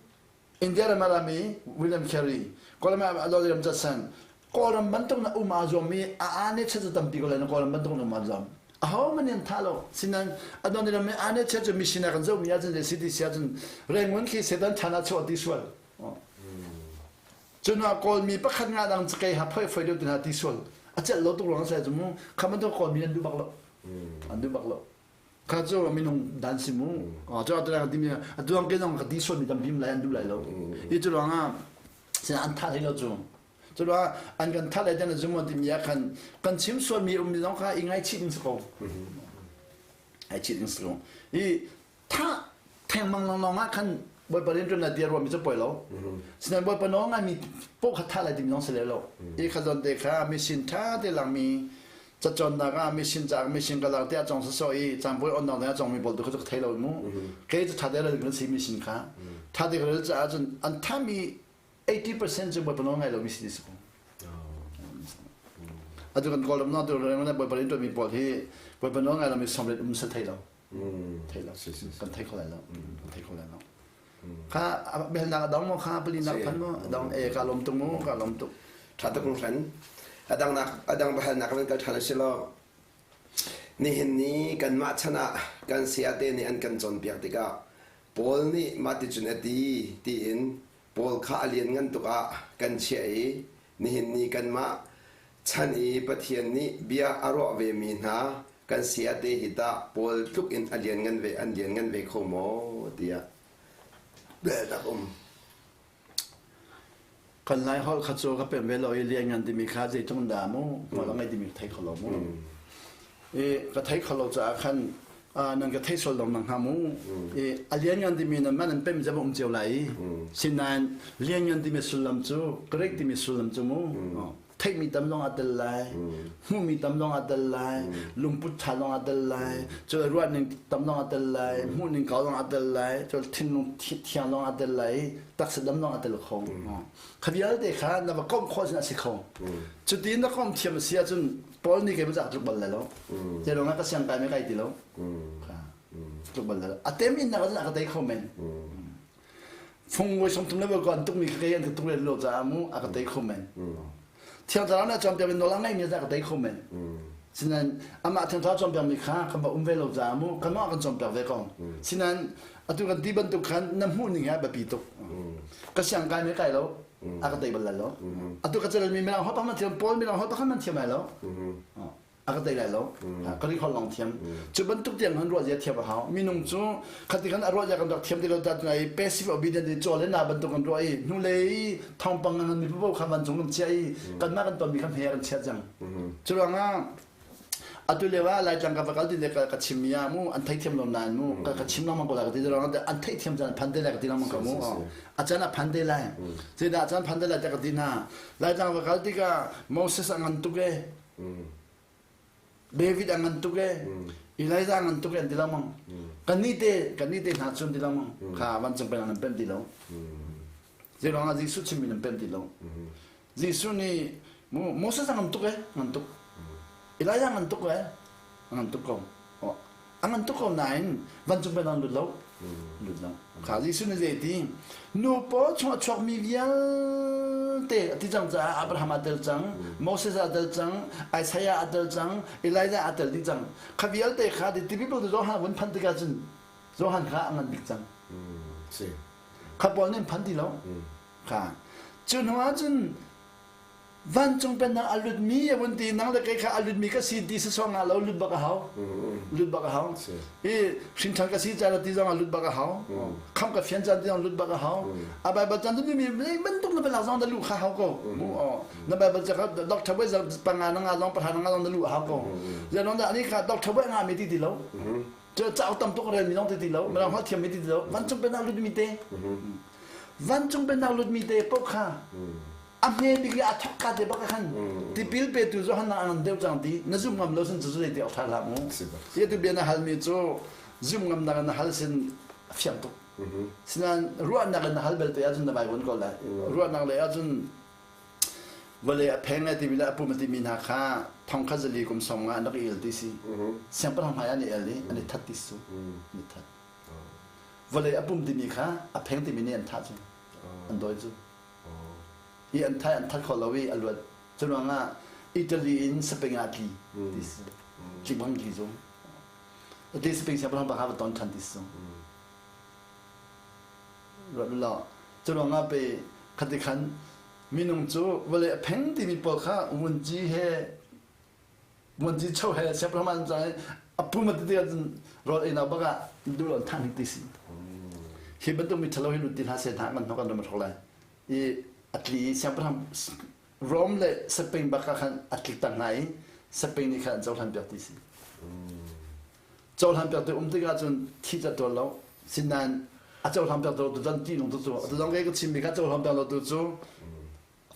India ram a rami William Carey, Kawlram ah William Judson, Kawlram bantuk na um aa zuammi a aa ne chet cu tampi ko lai na Kawlram bantuk na um aa zuam. Aho man in tha lo. Sinan adon ram aa ne chet cu mission ah kan zohmi ahcun le city si ahcun Rangoon khi Satan chan ah chuah ti sual. Cun ah Kawlmi pakhat nga dang cakei ha phoi phoi deuh tin ha ti sual. A celh lo tuk ruang sai cu mu. Kha bantuk Kawlmi an duh bak lo. An duh bak lo. Kha cu minung dan si mu. Cu atu ka timi atu ang ke zong ka ti sual mi tampi lai an duh lai lo. I cu ruangah sin an tha hlei lo cu. Cu ruangah an kan tha lai tan zum timi ah khan kan chim sual mi um mi zong kha i ngaichih ding si ko. Ai chih ding si ko. I tha thengmang long ah khan Bawipa rian ṭuan na ti ruah mi cu poi lo. Sinain Bawipa nawl ngai mi poh kha tha lai timi zong si le lo. I kha zawn te kha mission ṭha te lang mi cacawnnak ah mission caah mission ka lak tiah cong sawsawh i cangpui onnak ding ah congmi pawl tu kha cu ka thei lo mu. Kei cu ṭha te rel kan si mission kha. Ṭha te ka rel caah cun an thami 80% cu Bawipa nawl ngai lomi si ti si ko. Atu kan Kawlram na tu le Bawipa rian ṭuanmi pawl hi Bawipa nawl ngai lomi sawmriat um sal thei lo. Thei lo. Kan thei kho lai lo. Kan thei kho lai lo. Kha biahalnak a dong maw kha palinak phan maw a dong e ka lawm tuk mu ka lawm tuk. Ṭha tuk hran. A dangnak a dang biahalnak kan kal ṭhan a si lo. Nihin ni kanmah chan ah kan sayate nih an kan cawnpiak tikah Paul nih mah ticun a ti tiin Paul kha a lianngan tuk ah kan chiah i nihin ni kanmah chan i Pathian nih bia a ruah vemi hna kan sayate hi tah Paul tluk in a lianngan ve an lianngan ve kho maw tiah biahalnak um. Kan Lai holh kha cu ka pem ve lo i lianngan timi kha zeitluk dah mu hmual a ngei timi ka thei kho lo mu. I ka thei kho lo caah khan nan ka thei sual dong nang hnga mu. I a lianngan timi nan mah nan pem zem a um cio lai i sinain lianngan timi sullam cu Greek timi sullam cu mu theihmi tam zong aa tel lai, hmuhmi tam zong aa tel lai, lungput ṭha zong aa tel lai, cun ruahning tam zong aa tel lai, hmuhning kau zong aa tel lai, cun thinlung thiang zong aa tel lai, taksa dam zong aa tel kho. Kha vialte kha na va komh khawh cun a si kho. Cuti na komh thiam a si ahcun Paul nih kei tluk bal lai lo. Te lawng ah ka siang kai me kai ti lo. Tluk bal lai lo. A tem in na ka tei kho men. Fung voi sawmthum le voi an tukmi kha kei an ka tuk len lo caah mu a ka tei kho men. Thiang Thlarau nih a cawnpiak mi nawl a ngeimi a ka tei kho men. Sinain amah Thiang Thlarau cawnpiak mi kha kan va um ve lo caah mu kanmah kan cawnpiak ve ko. Sinain atu kan ti bantuk khan na hmuh ning hi a biapi tuk. Ka siang kai me kai lo a ka tei bal lai lo. Atu ka celmi mirang holh pakhat man thiam Paul mirang holh pakhat man thiam lai lo. A ka tei lai lo. Ka ri holh lawng thiam. Cu bantuk tiang han ruah zia thiam a hau. Minung cu khati khan a ruah zia kan rak thiam ti lo tat ngai passive obedient i chaw le na bantuk kan ruah i hnulei thawngpang ngan mi popo kha vancung kan chia i kanmah kan tonmi kha hme kan chia cang. Cu ruangah atu lio ah Laitlang ka va kal ti le ka chim mi ah mu an theithiam lo nain mu ka chim lengmang ko lai ka ti ruangah an theithiam caan phan te lai ka ti lengmang ko mu. A caan a phan te lai. Zeidah a caan phan te lai te ka ti hna. Laitlang va kal tikah Moses a ngan tuk e. David a ngan tuk e. Elijah a ngan tuk e an ti lengmang. Kannih te kannih te hna cun ti lengmang. Kha vancung pennak nan pemh ti lo. Zeiruang ah Jesuh chimmi nan pemh ti lo. Jesuh nih Moses a ngan tuk e, ngan tuk. Elijah ngan tuk e, ngan tuk ko. A ngan tuk ko nain vancung pennak lut lo. Lut lo. Kha Jesuh nih zei ti? Nu pawl chung a chuakmi vialte a ti cang caah Abraham a tel cang, Moses a tel cang, Isaiah a tel cang, Elijah a tel dih cang. Kha vialte kha ti people tu Johan vun phanh tikah cun Johan kha a ngan bik cang. Si. Kha pawl nih an phan ti lo. Kha. Cu hnu ah cun Vancung pennak a lutmi a vun ti nang le kei kha a lutmi ka si ti sasawng ah lo lut bak a hau. Lut bak a hau. I hrinṭhan ka si caan ti zong ah lut bak a hau. Khamh ka fian caan ti zong lut bak a hau. A Bible caan tu mi bantuk na pelak zong na lu kha hau ko. Na Bible ca kha doctor boy panga na nga zong pahra na nga zong na lu hau ko. Zeilong dah ani kha doctor boy nga mi ti ti lo. Cauk tam tuk rel mi zong ti ti lo. Mirang holh thiam mi ti ti lo. Vancung pennak lut mi te. Vancung pennak lut mi te paoh kha a hme bik le a thok ka te bak khan tipil petu Johan a ngan deuh cang ti na zum ngam lo sin cu zei ti awk tha hlah mu ti tu bia na hal mi cu zum ngam nak na hal sin fiang tuk sinain ruahnak in na hal belte ahcun na vai vun ko lai ruahnak le ahcun vawlei a pheng le timi le a pum a timi hna kha thong kha zali kum sawm nga an rak i el ti si siangpahrang hmai an i el i an i that ti su an i that vawlei a pum timi kha a pheng timi nih an thah cu an dawi cu i an thai an that kho lo i a luat. Cu ruangah Italy in Spain ah tli ti si. Tli bang tli zung. Ati Spain siangpahrang pa kha va ton ṭhan ti si. Ruat law. Cu ruangah pe khati khan minung cu vawlei a pheng timi pawl kha vunci he Vuanci cho he siangpahrang an cang i a pum a ti tikah cun rawl einak bak ah duh lo thang ti si. Hi bantuk mi ṭhalo hi lut ti hlah seh hna kan hnok an ram a hrawk lai. I a tli i siangpahrang Rome le Spain bak ah khan a tlik tak hna i Spain nih khan an cohlan piak ti si. Cohlan piak ti um tikah cun thi ca tuar lo. Sinain a cohlan piak tu tu ti nung tu cu atu zong kei ka chimmi kha cohlan piak lo tu cu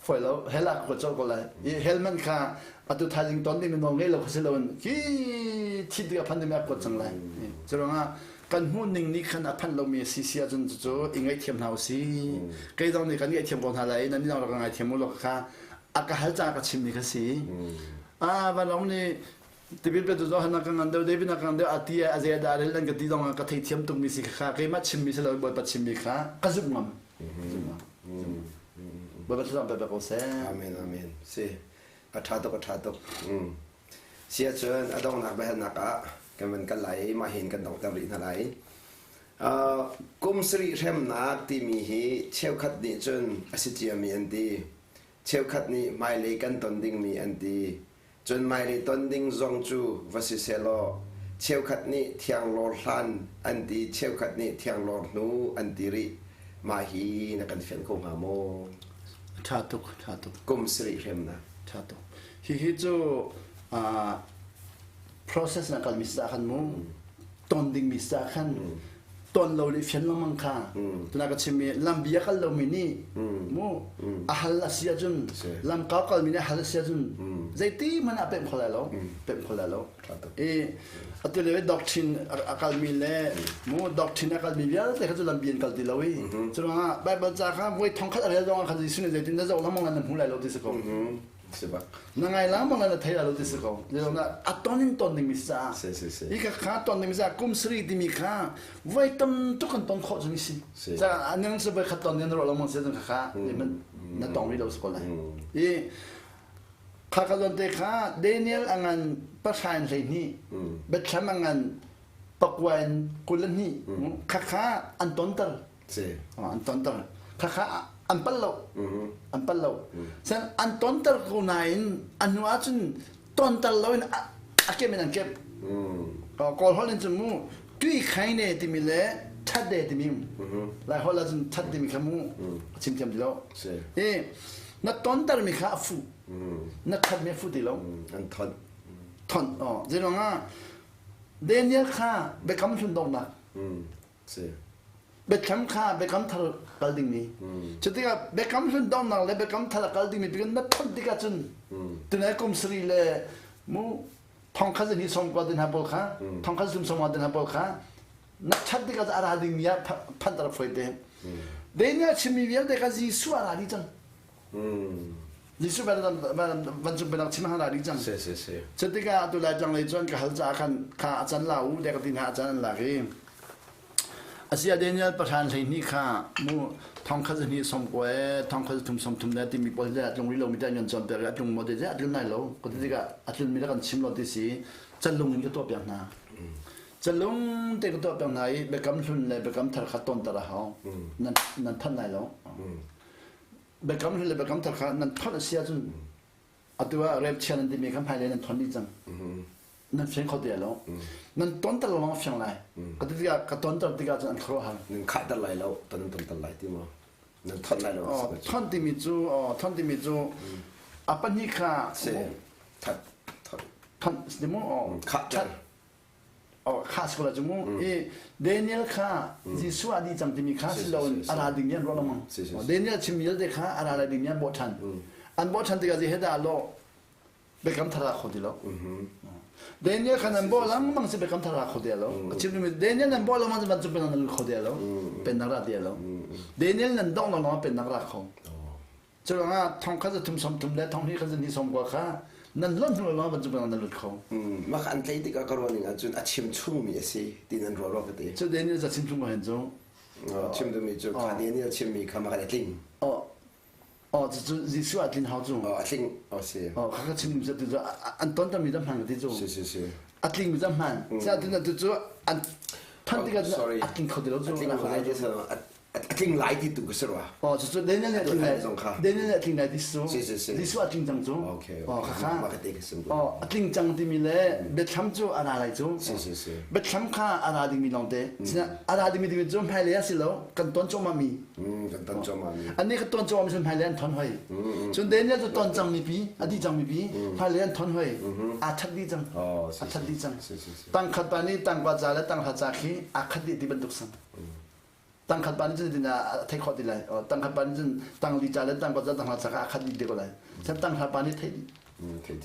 Foi lo hell ah ka cawk ko lai. I hell man kha atu thaizing ton ding nawl ngei lo kha si loin khi thi tik a phan ding a kuat cang lai. Cu ruangah kan hmuh ning nih khan a phanh lomi a si si ahcun cucu i ngaihthiam hna usih. Kei zong nih kan ngaihthiam ko hna lai i nan nih zong rak ka ngaithiam u law kha a ka hal caah ka chimmi kha si. A vanlawng nih tipil petu Johan ka ngan deuh David ka ngan deuh a ti a zei dah rel nan ka ti zong ah ka theithiam tukmi si kha keimah chimmi si lo Bawipa chimmi kha ka zumh ngam. Bawipa thlacam pe ko seh. Amen amen. Si a ṭha tuk a ṭha tuk. Si ahcun a donghnak biahalnak ah kan van kal lai i mah hin kan donghter rih hna lai. Kum sarih hremnak timi hi cheukhat nih cun a si ciami an ti. Cheukhat nih hmailei kan ton dingmi an ti. Cun hmailei ton ding zong cu va si sehlaw cheukhat nih thianglawr hlan an ti, cheukhat nih thianglawr hnu an ti rih. Mah hi na kan fianh kho hnga maw? Ṭha tuk, ṭha tuk. Kum sarih hremnak. Ṭha tuk. Hihi cu process na kalmi si khan mu ton dingmi si khan ton lo nih fian lengmang kha tuna ka chimmi lambi a kal lomi nih mu a hal a si ahcun lam kau kalmi nih a hal a si ahcun zeiti hmanh ah pemh kho lai lo pemh kho lai lo i atu le doctrine a kalmi le mu doctrine a kalmi vialte kha cu lambi an kal ti lo i cu ruangah Bible ca kha voi thong khat a rel zong ah khan Jesuh nih zeitin na zoh lengmang na hmu lai lo ti si ko Si bak. Na ngai lang bang na thei lo ti si ko. Na a ton in ton ding mi sa. Si si si. I ka kha ton ding mi sa kum sari timi kha voi tam tuk kan ton khawh cu mi si. Ca anang se voi khat ton ding ro lo mang se kha kha na tong ri lo si ko lai. I kha ka lon te kha Daniel angan pashain hlei ni Bethlehem angan pakwain kulani kha kha an tonter Si. An tonter. Khakha an pal lo. An pal lo. Sen an tonter ko nain a hnu ahcun tonter lo in a kem in an kep. Kawl holh in cun mu tui khai ne timi le that de timi. Lai holh ahcun that timi kha mu a chim thiam ti lo. I na tonter mi kha a fu. Na that mi a fu ti lo. An thon. Thon. Oh, zeiruangah Daniel kha biakam hlun donghnak. Si. Biakam kha biakam thar kal dingmi. Cu tikah biakam hlun donghnak le biakam thar a kal dingmi biakam na phanh tikah cun tunai kum sarih le mu thong khat hi sawm kua din ha pawl kha thong khat zum sawm din ha pawl kha na that tikah a ra dingmi ah phanh tar foi te. Daniel chimmi vialte kha Jesuh a ra dih cang. Jesuh vancung biatak chim hang ding cang. Si si si. Cu tikah atu lai tlang lei cun ka hal caah khan kha a can la u te ka ti hna a can an lak i Asia Daniel pahran 12 kha mu thong khat zahnih som kue thong khat thum som thum le timi pawl le atlung ri lo mi te an kan cawn piak i atlung maw te a tlun lai lo ka ti tikah a tlun mi le kan chim lo ti si calung in ka tuah piak hna calung te ka tuah piak hna i biakam hlun le biakam thar kha ton tar a hau nan nan thanh lai lo Biakam hlun le biakam thar kha nan thon a si ahcun atu ah rep chia nan timi kha hmailei nan thon dih cang. Nan fiang kho ti lo. Nan tonter lawng fiang lai. Ka ti tikah ka tonter tikah cun an khuaruahhar. Nan khahter lai lo, ton nan tonter lai ti maw? Nan thon lai lo. Thon timi cu thon timi cu a pahnih kha si that thon thon si mu khahter kha si ko la cu mu i Daniel kha Jesuh a di cang timi kha si loin a ra ding mi an ruah lengmang Daniel chimmi vialte kha a ra lai ding mi an bawh ṭhan an bawh ṭhan tikah zei he dah lawh biakam thar a kho ti lo Daniel kha nan bawh lengmang si biakam thar a kho ti lo a chim mi Daniel nan bawh lengmang vancung pennak nan kho ti lo pennak ra ti lo Daniel nan dong lengmang pennak ra kho Cu ruangah thong khat za thum som thum le thong hnih khat za hnih som kua kha nan lonh hnu lawng van cu nan lut kho. Mah an tlei tikah ka ruah ning ahcun a chim chungmi a si ti nan ruah rua ka ti. Cu Daniel za chim chung ko hen cu. Chim duhmi cu kha Daniel chimmi kha mah a tling. Oh, oh cu Jesuh a tlin hau cu. Oh, a tling. Oh, si. Oh, kha ka chim ning cu an ton mi zam hman ka ti cu. Si si si. A tling mi zam hman. Sa tu tu cu an than tikah a tling kho ti lo cu. A tling lai ti a tling lai ti tu ka si rua. Oh, cu Daniel nih a tling lai. Daniel nih a tling lai ti su. Si si si. Jesuh a tling cang cu. Okay. Oh, kha kha. Mah ka te ka sim. Oh, a tling cang timi le biathlam cu a ra lai cu. Si si si. Biathlam kha a ra dingmi lawng te. Sina a ra dingmi timi cu hmailei a si lo, kan ton cuahmah mi. Kan ton cuahmah mi. Annih ka ton cuahmah mi sun hmailei an thon hoi. Cun Daniel cu ton cang mi pi, a di cang mi pi, hmailei an thon hoi. Aa that dih cang. Oh, A that dih cang. Si si si. Tangkhat pa nih tangkua ca le tanghra ca khi aa khat dih ti bantuk sang. Tangkhat pa nih cun tin a theih khawh ti lai. Tangkhat pa nih cun tangli ca le tangkua ca tanghra ca kha a khat dih te ko lai. Cun tanghra pa nih theih dih.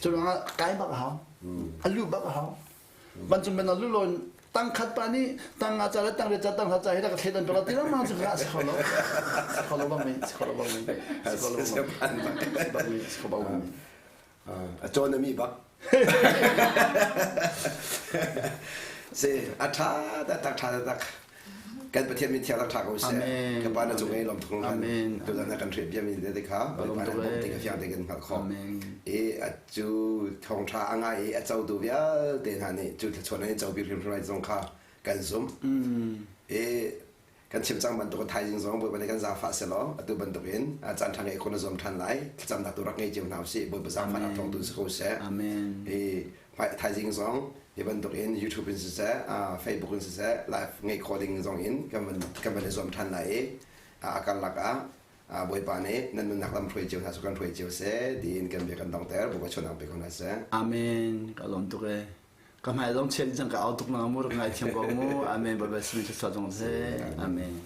Cu ruangah kai bak a hau. A luh bak a hau. Vancung ben a lu loin tangkhat pa nih tang nga ca le tangriat ca tanghra ca hi rak thlet an pek ti lengmang cu kha a si kho lo. Si kho lo bang mi, si kho lo bang mi, si kho lo bang mi, si kho bang mi. A cawn a mi bak. Si a ṭha taktak ṭha taktak kan Pathian min thiang tak ṭha ko seh. Ka pa na cung i lawm tuk kan tuzan na kan hrih bia mi te kha Bawipa na bawmh ti ka fiang te kan hngalh khawh. I a cu thawngṭha a ngai i a cotu vialte hna nih cu thluachuah nan i co bik hrimhrim lai zong kha kan zumh. I kan chim cang bantuk thaizing zong Bawipa nih kan zaangfah selaw atu bantukin caan ṭha ngei khun a zuam ṭhan lai. Thlacamnak tu rak ngei cio hna usih. Bawipa zaangfahnak thawng tu si ko seh. Amen. I thaizing zong hi bantukin YouTube in siseh, Facebook in siseh, live ngei khawh ding zong in kan van kan van i zuam ṭhan lai i a karlak ah Bawipa nih nan nunnak lam hruai cio hna su kan hruai cio seh tiin kan bia kan dongter. Bawipa chuanang pe ko hna seh. Amen. Ka lawm tuk ee. Ka hmai zong chiat cang ka au tuk na mu rak ngai thiam ko mu. Amen. Bawipa sin thluachuah zong seh. Amen.